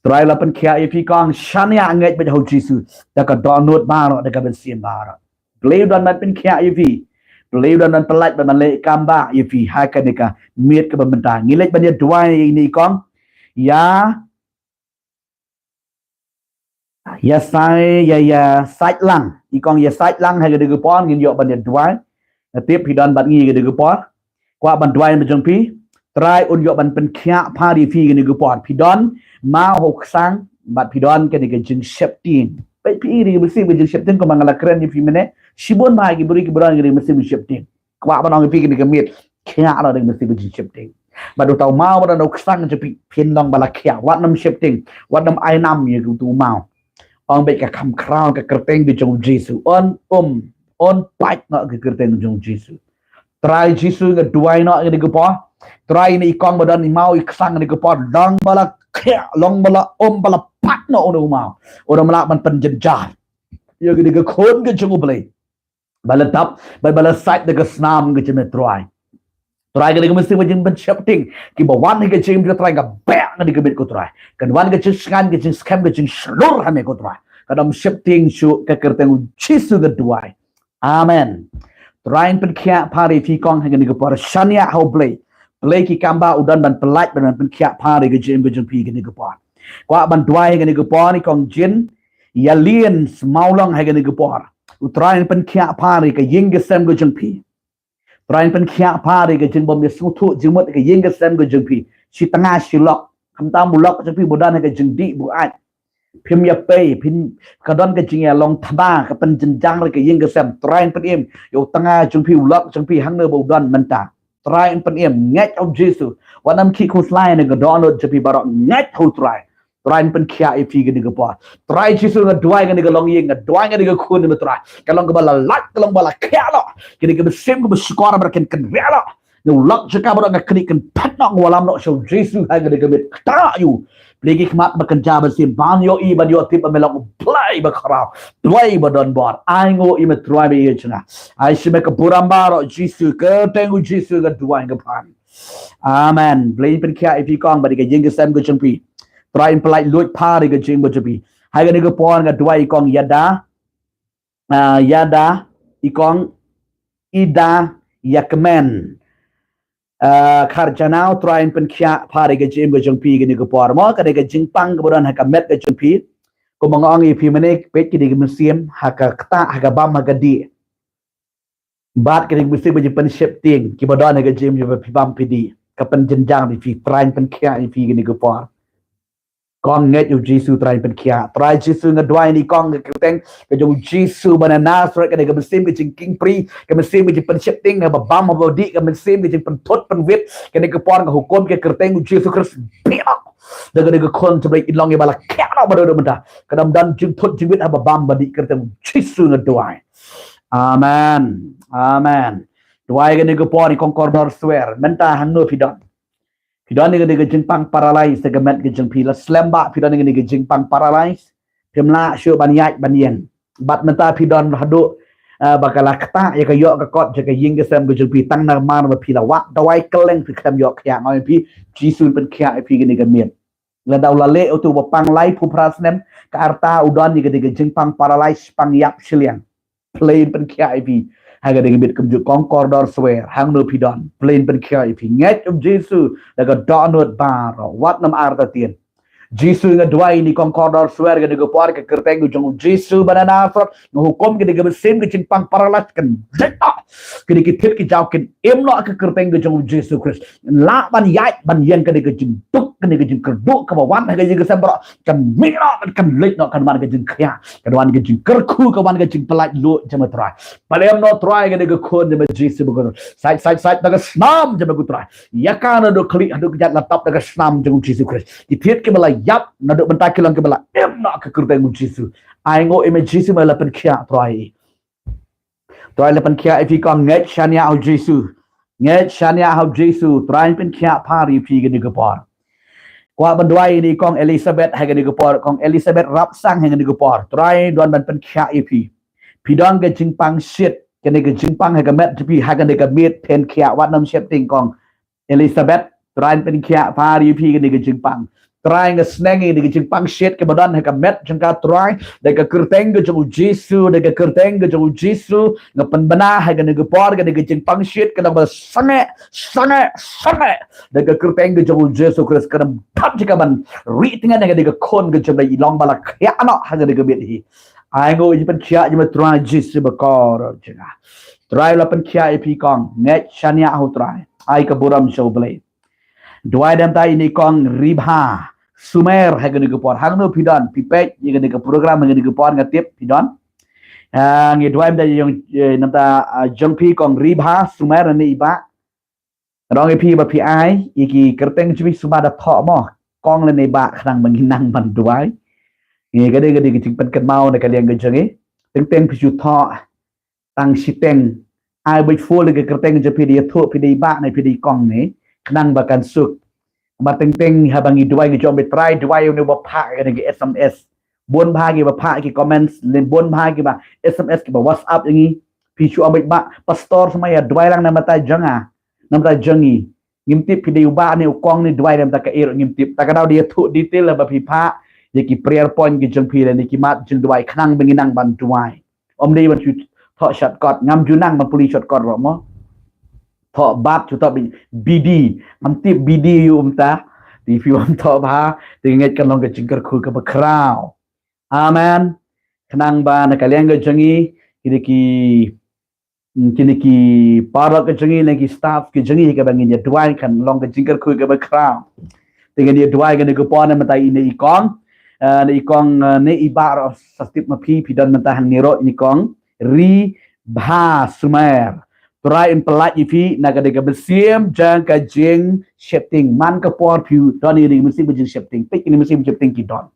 Trai la pynkhiah ïa phi kong, shaniah ngeit beit ha U Jisu da ka dohnud baroh, da ka mynsiem baroh. Blei u don ban pynkhiah ïa phi. Blei u don ban pyllait, ban leh kam bha ïa phi ha kane ka miet kaba mynta. Ngi leit ban ïa duwai ïa ine i kong. Ïa, ïa Sai, ïa, ïa Sait Lang. I kong ïa Sait Lang ha kane ka por ngin ïoh ban ïa duwai. Nga tip phi don bad ngi ha kane ka por. Kwah ban duwai ma jong phi. Trai un ïoh ban pynkhiah pha ïa phi ha kane ka por. Phi don maw ha u ksang bad phi don kane ka jingsheptieng. Peit phi ïa kane ka mynsiem ka jingsheptieng, kumba nga la kren ïa phi mynne. Shibun bha ki briew kiba don kane ka mynsiem ka jingsheptieng. Kwah ban ong ïa phi kane ka miet, khiah noh da ka mynsiem ka jingsheptieng. Bad uta u maw ba don ha u ksang jong phi, phin long ba la khiah. Wat nym sheptieng, wat nym ai nam ïa uta u maw. Ong beit ka kham khraw ka kyrteng ka jong U Jisu. Un um, un pait noh ka kyrteng ka jong U Jisu. Trai Jisu nga duwai noh ha kane ka por. Trai ine i kong ba don i maw i ksang ha kane ka por, long ba la khiah, long ba la um, ba la pait noh une u maw. Un ym lah ban pynjynjar ïa kane ka khun ka jong U Blei. Ba la dap, ba, ba la sait da ka snam ka jong me Trai. Trai, kane ka mynsiem ka jingpynsheptieng kiba wan ha ka jingim jong nga, Trai, nga beh ha kane ka miet, ko Trai. Kan wan ka jingsngewsih, ka jingskhem, ka jingshlur ha me, ko Trai. Kan ym sheptieng shuh, ha ka kyrteng u Jisu nga duwai. Amen. Trai, pynkhiah pha ïa phi kong ha kane ka por. Shaniah ha U Blei. Blei ki kam ba u don ban pyllait, ban pynkhiah pha ïa ka jingim ka jong phi ha kane ka por. Kwah ban duwai ha kane ka por, i kong Jin Ïalin Smawlong ha kane ka por. U Trai pynkhiah pha ïa ka ïing ka sem ka jong phi. Trai pynkhiah pha ïa ka jingbym ïasngewthuh jingmut ha ka ïing ka sem ka jong phi. Shi tnga shi lok. Khamtam u lok jong phi ba don ha ka jingdih buaid. Phim ïa pei, phim, ka don ka jingïalong thma, ka pynjynjar ïa ka ïing ka sem. Trai pynim ïa u tnga jong phi, u lok jong phi, hangne ba u don mynta. Trai pynim, ngeit ha U Jisu. Wat nym khih khuslai na ka dohnud jong phi baroh, ngeit ha U Trai. Trai pynkhiah ïa phi ha kane ka por. Trai Jisu, nga duwai ha kane ka longïing, nga duwai ha kane ka khun, me Trai. Ka long kaba la lait, ka long ba la khiah noh. Kane ka mynsiem kaba shukor ba kan kynriah noh. Ïa u lok jong ka baroh, nga knieh kynpet noh, nga wallam noh sha U Jisu ha kane ka miet. Ktah ïa u. Plie ki khmat ba kynja mynsiem, ban ïohi, ban ïohtip ba me long U Blei ba khraw, Blei ba don bor. Ai nguh ïa me Trai, me ïeit jong nga. Ai sha me ka burom baroh, Jisu, ha ka kyrteng U Jisu nga duwai, nga pan. Amen. Blei pynkhiah ïa phi kong bad ïa ka ïing ka sem ka jong phi. Trai pyllait luid pha ïa ka jingim ka jong phi. Ha kane ka por nga duwai i kong Ïada, ah, Ïada, i kong Ida Ïakmen, ah, Kharjanaw. Trai pynkhiah pha ïa ka jingim ka jong phi ha kane ka por. Mo, ka dei ka jingpang kaba don ha ka met ka jong phi. Kumba nga ong ïa phi mynne, peit, ka dei ka mynsiem ha ka ktah, ha ka bam, ha ka dih. Bad ka dei ka mynsiem ba jingpynsheptieng kiba don ha ka jingim jong phi, bam phi dih, ka pynjynjar ïa phi. Trai pynkhiah ïa phi ha kane ka por. Kong, ngeit ha U Jisu, Trai pynkhiah. Trai Jisu, nga duwai ïa i kong ha ka kyrteng ka jong U Jisu ba na Nasareth, ka dei ka mynsiem ka jingkieng pri, ka mynsiem ka jingpynsheptieng haba bam haba dih, ka mynsiem ka jingpynthut pynwit, ha kane ka por nga hukum ha ka kyrteng U Jisu Khrist, beh noh da kane ka khun jong U Blei, i long iba la khiah noh ba dei mynta. Kan ym don jingthut jingwit haba bam ba dih, ha ka kyrteng U Jisu nga duwai. Amen. Amen. Duwai ha kane ka por, i kong Kordor Swer, mynta hangno phi don. Phi don ïa ka dei ka jingpang paralyze ha ka met ka jong phi, la slem ba phi don ïa ka dei ka jingpang paralyze. Phim lah shuh ban ïaid ban ïeng. Bad mynta phi don haduh, ah, ba ka la ktah ïa ka ïoh ka kot jong ka ïing ka sem ka jong phi, tang namar ba phi la wad dawai kylleng phi khlem ïoh khiah. Nga ong ïa phi, Jisu pynkhiah ïa phi ha kane ka miet. Lada u la leh uto uba pang laiphew phra snem, ka rta u don ïa ka dei ka jingpang paralyze, pang ïap shiliang. Blei pynkhiah ïa phi ha ka dei ka miet. Kumjuh kong Kordor Swer, hangno phi don, Blei pynkhiah ïa phi. Ngeit ha U Jisu da ka dohnud baroh, wat nym artatien. Jisu, nga duwai ïa i kong Kordor Swer ha kane ka por, ha ka kyrteng ka jong U Jisu ba na Nasareth, nga hukum ka dei ka mynsiem ka jingpang paralyze kan leit noh. Ka dei ki thied ki jaw kan im noh ha ka kyrteng ka jong U Jisu Khrist. Lah ban ïaid ban ïeng, ka dei ka jingduk, ka dei ka jingkyrduh kaba wan ha ka ïing ka sem baroh, kan mih noh, kan leit noh, kan wan ka jingkhiah, kan wan ka jingkyrkhu, kan wan ka jingpyllait luid, jong me Trai. Pynlem noh Trai ha kane ka khun jong me Jisu ba kordor. Sait, sait, sait da ka snam jong me ko Trai. Ïa ka naduh khlieh haduh kjat, la tap da ka snam jong U Jisu Khrist. Ki thied kiba la ïap naduh mynta ki long kiba la im noh ha ka kyrteng U Jisu. Ai nguh ïa me Jisu, me la pynkhiah Trai. Trai la pynkhiah ïa phi kong, ngeit shaniah ha U Jisu. Ngeit shaniah ha U Jisu, Trai pynkhiah pha ïa phi ha kane ka por. Kwah ban duwai ïa i kong Elizabeth ha kane ka por, kong Elizabeth Rapsang ha kane ka por. Trai don ban pynkhiah ïa phi. Phi don ka jingpang shit, kane ka jingpang ha ka met jong phi ha kane ka miet, pynkhiah, wat nym sheptieng kong Elizabeth, Trai pynkhiah pha ïa phi ha kane ka jingpang. Trai nga sneng ïa kane ka jingpang shit kaba don ha ka met jong ka Trai, da ka kyrteng ka jong U Jisu, da ka kyrteng ka jong U Jisu, nga pynbna ha kane ka por kane ka jingpang shit ka long ba sangeh, sangeh, sangeh. Da ka kyrteng ka jong U Jisu Khrist, ka nym don jingkyrmen, ri tngen ha kane ka khun ka jong me, i long ba la khiah noh ha kane ka miet hi. Ai nguh ïa i pynkhiah jong me Trai Jisu ba kordor jong nga. Trai la pynkhiah ïa phi kong, ngeit shaniah ha U Trai. Ai ka burom sha U Blei. Duwai dang tai ïa i kong Ribha Sumer ha kane ka por. Hangno phi don, phi peit ïa kane ka program ha kane ka por, nga tip phi don. Ah, ngi duwai mynta ïa, eh, namar, ah, jong phi kong Ribha Sumer ne i bah. Nga ong ïa phi ba phi ai ïa ki kyrteng jong phi sumar da thoh mo, kong lane bah, khnang ba ngin nang ban duwai. Ngi ka dei ka dei ka jingpynkynmaw na ka liang ka jong ngi. Teng teng phi ju thoh tang shiteng. Ai beit full ka kyrteng jong phi, dei ïathuh phi dei bah ne phi dei kong ne, khnang ba kan suk. Namar teng teng haba ngi duwai ngi ju ong ba Trai duwai ïa une uba phah kane ka S M S. Bun bha kiba phah ki comments, lane bun bha kiba S M S, kiba WhatsApp ïa ngi. Phi shu ong beit bah, pastor, sa ma ïa duwai lang na bynta jong nga. Namar ta jong ngi, ngim tip phi dei u bah ne u kong ne duwai namar ta ka ïa ruh ngim tip. Ta ka daw dei ïathuh detail haba phi phah ïa ki prayer point ki jong phi lane ki mat jingduwai khnang ba ngin nang ban duwai. Ym dei ban shu thoh shortcut, ngam ju nang ban pule shortcut ruh mo. Thoh bad shu thoh bi-, B D, ngam tip B D ïa u mynta. Te phi wan thoh bha, te ngeit kan long ka jingkyrkhu kaba khraw. Amen. Khnang ba na ka liang ka jong ngi, kine ki, mm, kine ki paralok ka jong ngi, ne ki staff ki jong ngi, kaba ngin ïa duwai kan long ka jingkyrkhu kaba khraw. Te ngin ïa duwai kane ka por ne mynta ine i kong, eh, ne i kong, eh, ne i bah ruh sa tip ma phi, phi don mynta hangne ruh ine i kong Ri Bha Sumer. Trai un pyllait ïa phi na kane ka mynsiem jong ka jingsheptieng. Man ka por phi don ïa kane ka mynsiem ka jingsheptieng. Peit kane ka mynsiem sheptieng ki don.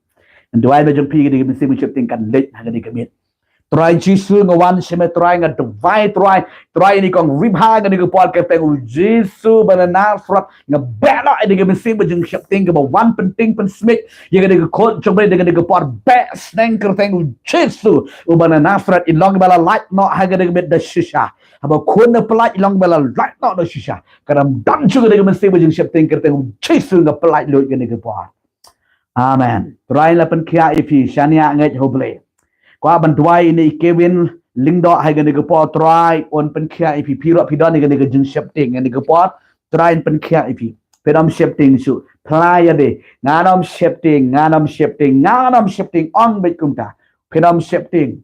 Ngan duwai ba jong phi kane ka mynsiem sheptieng kan leit ha kane ka miet. Trai Jisu nga wan sha me Trai, nga duwai Trai. Trai ine i kong Ri Bha kane ka por ka kyrteng u Jisu ba na Nasareth. Nga beh noh ine ka mynsiem ba jingsheptieng kaba wan pyntieng pynsmit ïa kane ka khun jong me ine ka por, beh sneng kyrteng u Jisu uba na Nasareth. I long ba la lait noh ha kane ka miet da shisha. Haba khun na pyllait i long ba la lait noh da shisha. Ka dang don shuh kane ka mynsiem ba jingsheptieng kyrteng u Jisu nga pyllait lut kane ka por. Amen. Trai la pynkhiah ïa phi, shaniah ngeit ha U Blei. Kwah ban duwai ine i Kevin Lyngdoh ha kane ka por Trai un pynkhiah ïa phi, phi ruh phi don ïa kane ka jingsheptieng kane ka por, Trai un pynkhiah ïa phi. Phin ym sheptieng shuh. Phla ïa de. Ngan ym sheptieng, ngan ym sheptieng, ngan ym sheptieng, ong beit kumta. Phin ym sheptieng.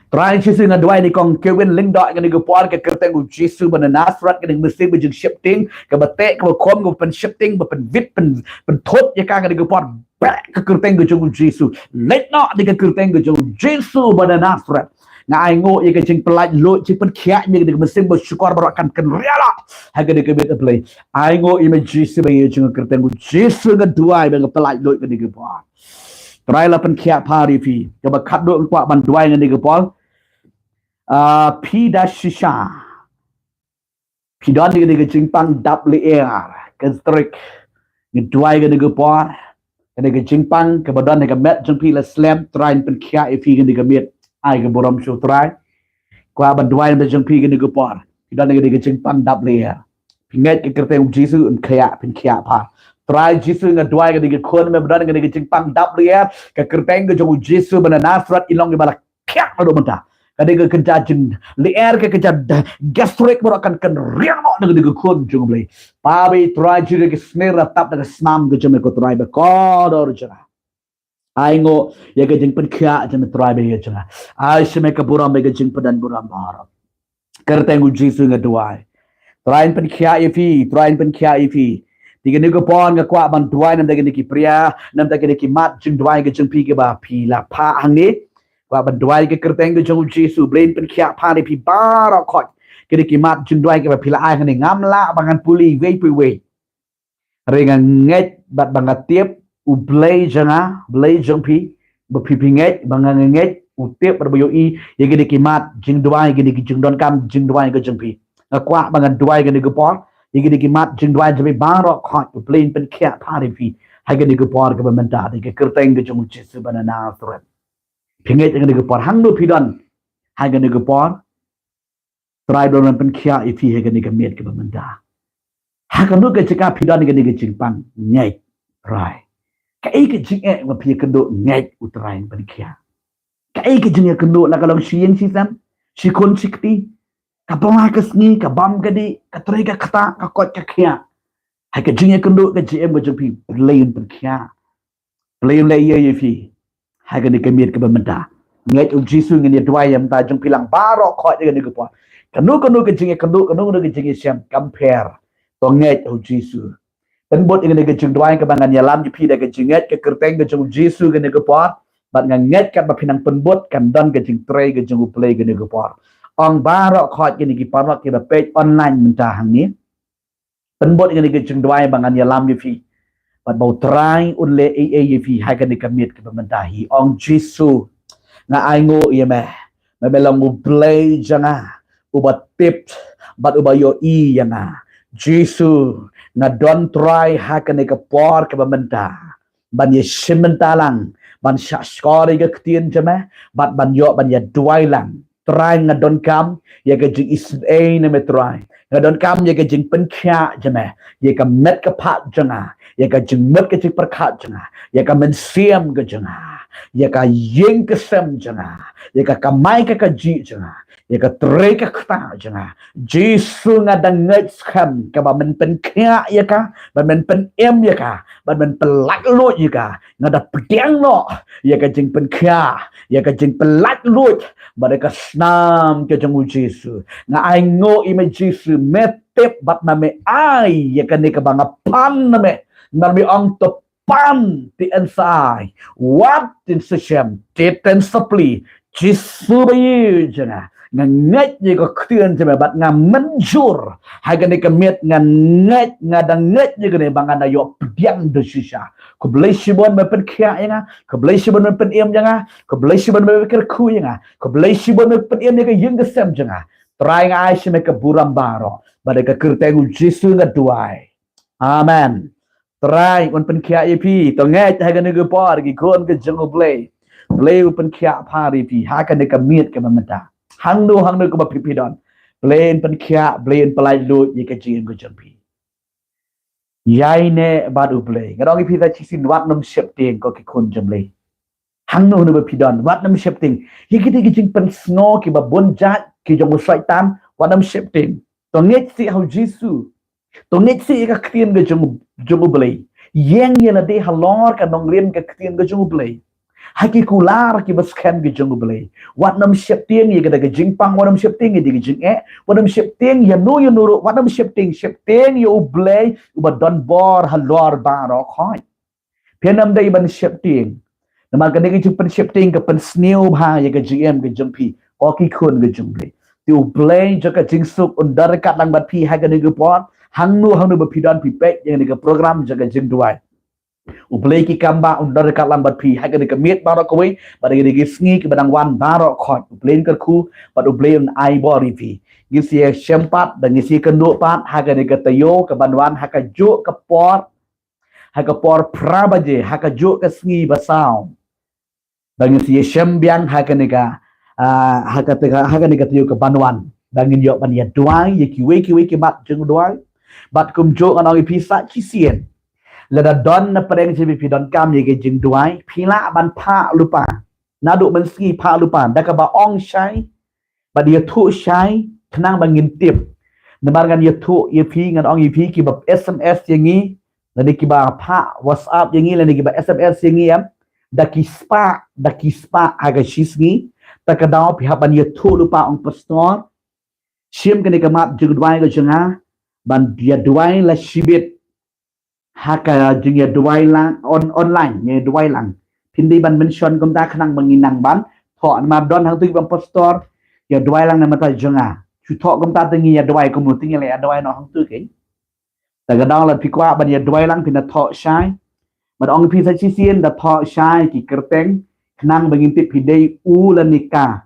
Trai Jisu nga duwai ine i kong Kevin Lyngdoh kane ka por ka kyrteng u Jisu ba na Nasareth, kane ka mynsiem ba jingsheptieng kaba teh kaba khum kaba pynsheptieng ba pynbit pyn, pynthut ïa ka kane ka por, beh ka kyrteng ka jong u Jisu. Leit noh da ka kyrteng ka jong u Jisu ba na Nasareth. Nga ainguh ïa ka jingpyllait lut, jingpynkhiah ïa kane ka mynsiem ba shukor baroh kan kynriah noh ha kane ka miet, U Blei. Ainguh ïa me Jisu ba ïa jong ka kyrteng u Jisu nga duwai ba nga pyllait lut kane ka por. Trai la pynkhiah pha ïa phi. Kaba khatduh nga kwah ban duwai kane ka por. Ah, phi da shisha phi don ïa kane ka jingpang dap lyer, gastric. Nga duwai kane ka por, kane ka jingpang kaba don ha ka met jong phi la slem, Trai un pynkhiah ïa phi kane ka miet. Ai ka burom sha u Trai. Kwah ban duwai na jong phi kane ka por. Phi don ïa kane ka jingpang dap lyer. Phi ngeit ka kyrteng u Jisu un khiah, pynkhiah pha. Trai Jisu nga duwai kane ka khun me ba don ïa kane ka jingpang dap lyer, ka kyrteng ka jong u Jisu ba na Nasareth, i long iba la khiah naduh mynta. Kane ka kynja jinglyer, ka kynja gastric baroh kan kynriah noh na kane ka khun jong U Blei. Paw Trai Jisu, ka snier la tap da ka snam ka jong me ko Trai ba kordor jong nga. Ainguh ïa ka jingpynkhiah jong me Trai ba ïa jong nga. Ai sha me ka burom bad ka jingpyndonkam burom baroh. Kyrteng u Jisu nga duwai. Trai un pynkhiah ïa phi, Trai un pynkhiah ïa phi. Te kane ka por nga kwah ban duwai namar kine ki pria, namar kine ki mat jingduwai ka jong phi kiba phi la phah hangne. Kwah ban duwai ka kyrteng ka jong u Jisu, Blei un pynkhiah pha ïa phi baroh khoit. Kine ki mat jingduwai kiba phi la ai hangne, ngam lah ba ngan pule iwei pa iwei. Hynrei nga ngeit bad ba nga tip U Blei jong nga, Blei jong phi, ba phi phi ngeit, ba nga nga ngeit, u tip bad ba ïohi ïa kine ki mat jingduwai, kine ki jingdonkam jingduwai ka jong phi. Nga kwah ba ngan duwai kane ka por ïa kine ki mat jingduwai jong phi baroh khoit, U Blei un pynkhiah pha ïa phi ha kane ka por kaba mynta, da ka kyrteng ka jong u Jisu ba na Nasareth. Phi ngeit ha kane ka por, hangno phi don ha kane ka por, Trai Blei un pynkhiah ïa phi ha kane ka miet kaba mynta. Ha kano ka jaka phi don ha kane ka jingpang, ngeit Trai. Kaei ka jingeh ba phi ïakynduh, ngeit U Trai un pynkhiah. Kaei ka jingïakynduh, la ka long shi ïing shi sem, shi khun shi kti, ka pla ka sngi, ka bam ka dih, ka trei ka ktah, ka koit ka khiah. Ha ka jingïakynduh ka jingim ka jong phi, Blei un pynkhiah. Blei un leh ïa ïa phi ha kane ka miet kaba mynta. Ngeit U Jisu, ngin ïa duwai ïa mynta jong phi lang baroh khoit ïa kane ka por. Kano kano ka jingïakynduh, kano kano ka jingïashem, kam pher. To ngeit U Jisu. Pynbud ïa kane ka jingduwai kaba ngan ïalam ïa phi da ka jingngeit ka kyrteng ka jong U Jisu kane ka por. Bad nga ngeit katba phin nang pynbud kan don ka jingtrei ka jong U Blei kane ka por. Ong baroh khoit kine ki paralok kiba peit online mynta hangne. Pynbud ïa kane ka jingduwai ba ngan ïalam ïa phi. Bad ba U Trai un leh ei ei ïa phi ha kane ka miet kaba mynta hi. Ong Jisu, nga ainguh ïa me. Me me long U Blei jong nga, uba tip bad uba ïohi ïa nga. Jisu, nga don Trai ha kane ka por kaba mynta ban ïashim bynta lang, ban shahshkor ïa ka ktien jong me, bad ban ïoh ban ïaduwai lang. Trai nga donkam ïa ka jingisynei na me Trai. Nga donkam ïa ka jingpynkhiah jong me, ïa ka met ka phad jong nga, ïa ka jingmut ka jingpyrkhat jong nga, ïa ka mynsiem ka jong nga, ïa ka ïing ka sem jong nga, ïa ka kamai ka kajih jong nga, ïa ka trei ka ktah jong nga. Jisu nga dang ngeit skhem kaba men pynkhiah ïa ka, ba men pynim ïa ka, ba men pyllait luid ïa ka. Nga da pdiang noh ïa ka jingpynkhiah, ïa ka jingpyllait luid bad ïa ka snam ka jong u Jisu. Nga ainguh ïa me Jisu, me tip bad ma me ai ïa kane kaba nga pan na me. Namar me ong to pan te yn sa ai, wat te yn sa shem, te yn sa plie. Jisu ba ïeit jong nga, nga ngeit ïa ka ktien jong me bad nga mynjur ha kane ka miet, nga ngeit, nga dang ngeit ïa kane ba ngan da ïoh pdiang da shisha. Khublei shibun me pynkhiah ïa nga, khublei shibun me pynim ïa nga, khublei shibun me kyrkhu ïa nga, khublei shibun me pynim ïa ka ïing ka sem jong nga. Trai nga ai sha me ka burom baroh, bad ha ka kyrteng u Jisu nga duwai. Amen. Trai un pynkhiah ïa phi. To ngeit ha kane ka por ki khun ka jong u Blei, Blei un pynkhiah pha ïa phi ha kane ka miet kaba mynta. Hangno hangno kaba phi phi don, Blei un pynkhiah, Blei un pyllait luid ïa ka jingim ka jong phi. Ïaineh bad u Blei. Nga ong ïa phi sa shisien, wat nym sheptieng ko ki khun jong u Blei. Hangno hangno ba phi don, wat nym sheptieng ïa kita ki jingpynsngew kiba bun jait ki jong u Soitan. Wat nym sheptieng. To ngeit sih ha u Jisu. To ngeit sih ïa ka ktien ka jong, jong u Blei. Ïeng ïa lade halor ka nongrim ka ktien ka jong u Blei. Ha ki kular kiba skhem ki jong u Blei. Wat nym sheptieng ïa kata ka jingpang, wat nym sheptieng ïa kata ka jingeh, wat nym sheptieng ïa no ïa no ruh, wat nym sheptieng, sheptieng ïa u Blei uba don bor halor baroh khoit. Phi nym dei ban sheptieng. Namar kane ka jingpynsheptieng ka pynsniew bha ïa ka jingim ka jong phi, ko ki khun ka jong u Blei. Te u Blei jong ka jingsuk un don ryngkat lang bad phi ha kane ka por. Hangno hangno ba phi don, phi peit ïa kane ka program jong ka jingduwai, u Blei ki kam ba un don ryngkat lang bad phi ha kane ka miet baroh kawei, bad ha kine ki sngi kiba dang wan baroh khoit. U Blei un kyrkhu bad u Blei un ai bor ïa phi. Ngin sa ïashem pat, bad ngin sa ïakynduh pat ha kane ka taïew kaban wan, ha kajuh ka por, ha ka por phra baje, ha kajuh ka sngi ba saw. Bad ngin sa ïashem biang ha kane ka, ah, ha kata ka, ha kane ka taïew kaban wan. Bad ngin ïoh ban ïaduwai ïa kiwei kiwei ki mat jingduwai. Bad kumjuh ngan ong ïa phi sa shisien, lada don na pdeng jong phi phi donkam ïa ka jingduwai, phi lah ban phah lypa. Naduh mynsngi phah lypa da kaba ong shai, bad ïathuh shai khnang ba ngin tip. Namar ngan ïathuh ïa phi, ngan ong ïa phi, kiba S M S ïa ngi, lane kiba phah WhatsApp ïa ngi, lane kiba S M S ïa ngi, em, da ki spah, da ki spah ha ka shi sngi. Ta ka daw phi hap ban ïathuh lypa, ong pastor, shim kane ka mat jingduwai ka jong nga, ban ïaduwai la shibit ha ka jingïaduwai lang, on, online, ïaduwai lang. Phin dei ban mention kumta khnang ba ngin nang ban thoh. Namar don hangtu kiba ong pastor, ïaduwai lang na ka bynta jong nga. Shu thoh kumta te ngi ïaduwai kumno, te ngi la ïaduwai noh hangtu keiñ. Ta ka daw lada phi kwah ban ïaduwai lang, phin da thoh shai. Bad ong ïa phi sa shisien, da thoh shai ki kyrteng khnang ba ngin tip phi dei u lane ka,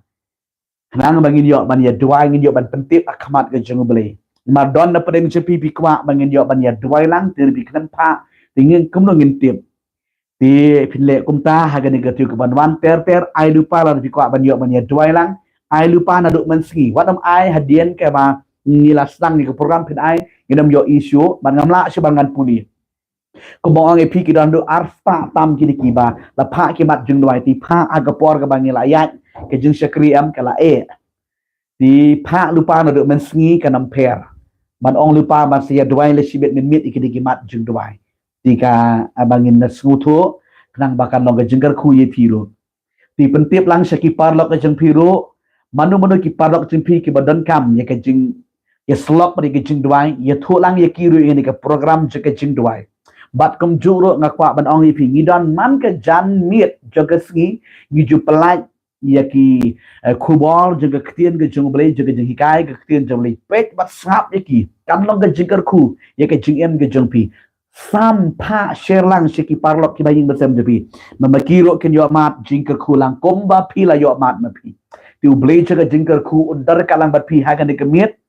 khnang ba ngin ïoh ban ïaduwai, ngin ïoh ban pyntip ha khmat ka jong u Blei. Namar don na pdeng jong phi phi kwah ba ngin ïoh ban ïaduwai lang, te phi khlem phah, te ngin kumno ngin tip. Te phin leh kumta ha kane ka taïew kaban wan, ter ter ai lypa lada phi kwah ban ïoh ban ïaduwai lang. Ai lypa naduh mynsngi. Wat nym ai hadien kaba ngi la sdang ïa ka program phin ai, ngin nym ïoh issue, bad ngam lah shuh ban ngan pule. Kumba ong ïa phi, ki don haduh ar spah tam kine kiba la phah ki mat jingduwai, te phah ha ka por kaba ngi la ïaid ka jingshakri, em, ka la eh. Te phah lypa naduh mynsngi kan ym pher. Ban ong lypa ban sa ïaduwai la shibit mynmiet ïa kine ki mat jingduwai. Te kaba ngin da sngewthuh khnang ba kan long ka jingkyrkhu ïa phi ruh. Te pyntip lang sha ki paralok ka jong phi ruh, mano mano ki paralok jong phi kiba donkam ïa ka jing, ïa slok bad ïa ka jingduwai, ïathuh lang ïa ki ruh ïa kane ka program jong ka jingduwai. Bad kumjuh ruh nga kwah ban ong ïa phi, ngi don man ka janmiet jong ka sngi, ngi ju pyllait ïa ki, eh, khubor jong ka ktien ka jong u Blei, jong ka jinghikai ka ktien jong u Blei. Peit bad sngap ïa ki, kan long ka jingkyrkhu ïa ka jingim ka jong phi. Sam phah share lang sha ki paralok kiba ïing ba sem jong phi. Namar ki ruh kin ïoh mad jingkyrkhu lang kumba phi la ïoh mad ma phi. Te u Blei jong ka jingkyrkhu un don ryngkat lang bad phi ha kane ka miet.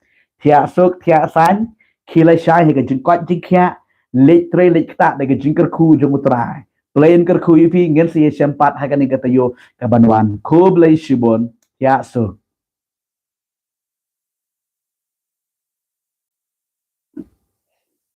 Thiah suk thiah saiñ, khie lashai ha ka jingkoit jingkhiah, leit trei leit ktah da ka jingkyrkhu jong u Trai. Blei un kyrkhu ïa phi, ngin sa ïashem pat ha kane ka taïew kaban wan. Khublei shibun. Thiah suk.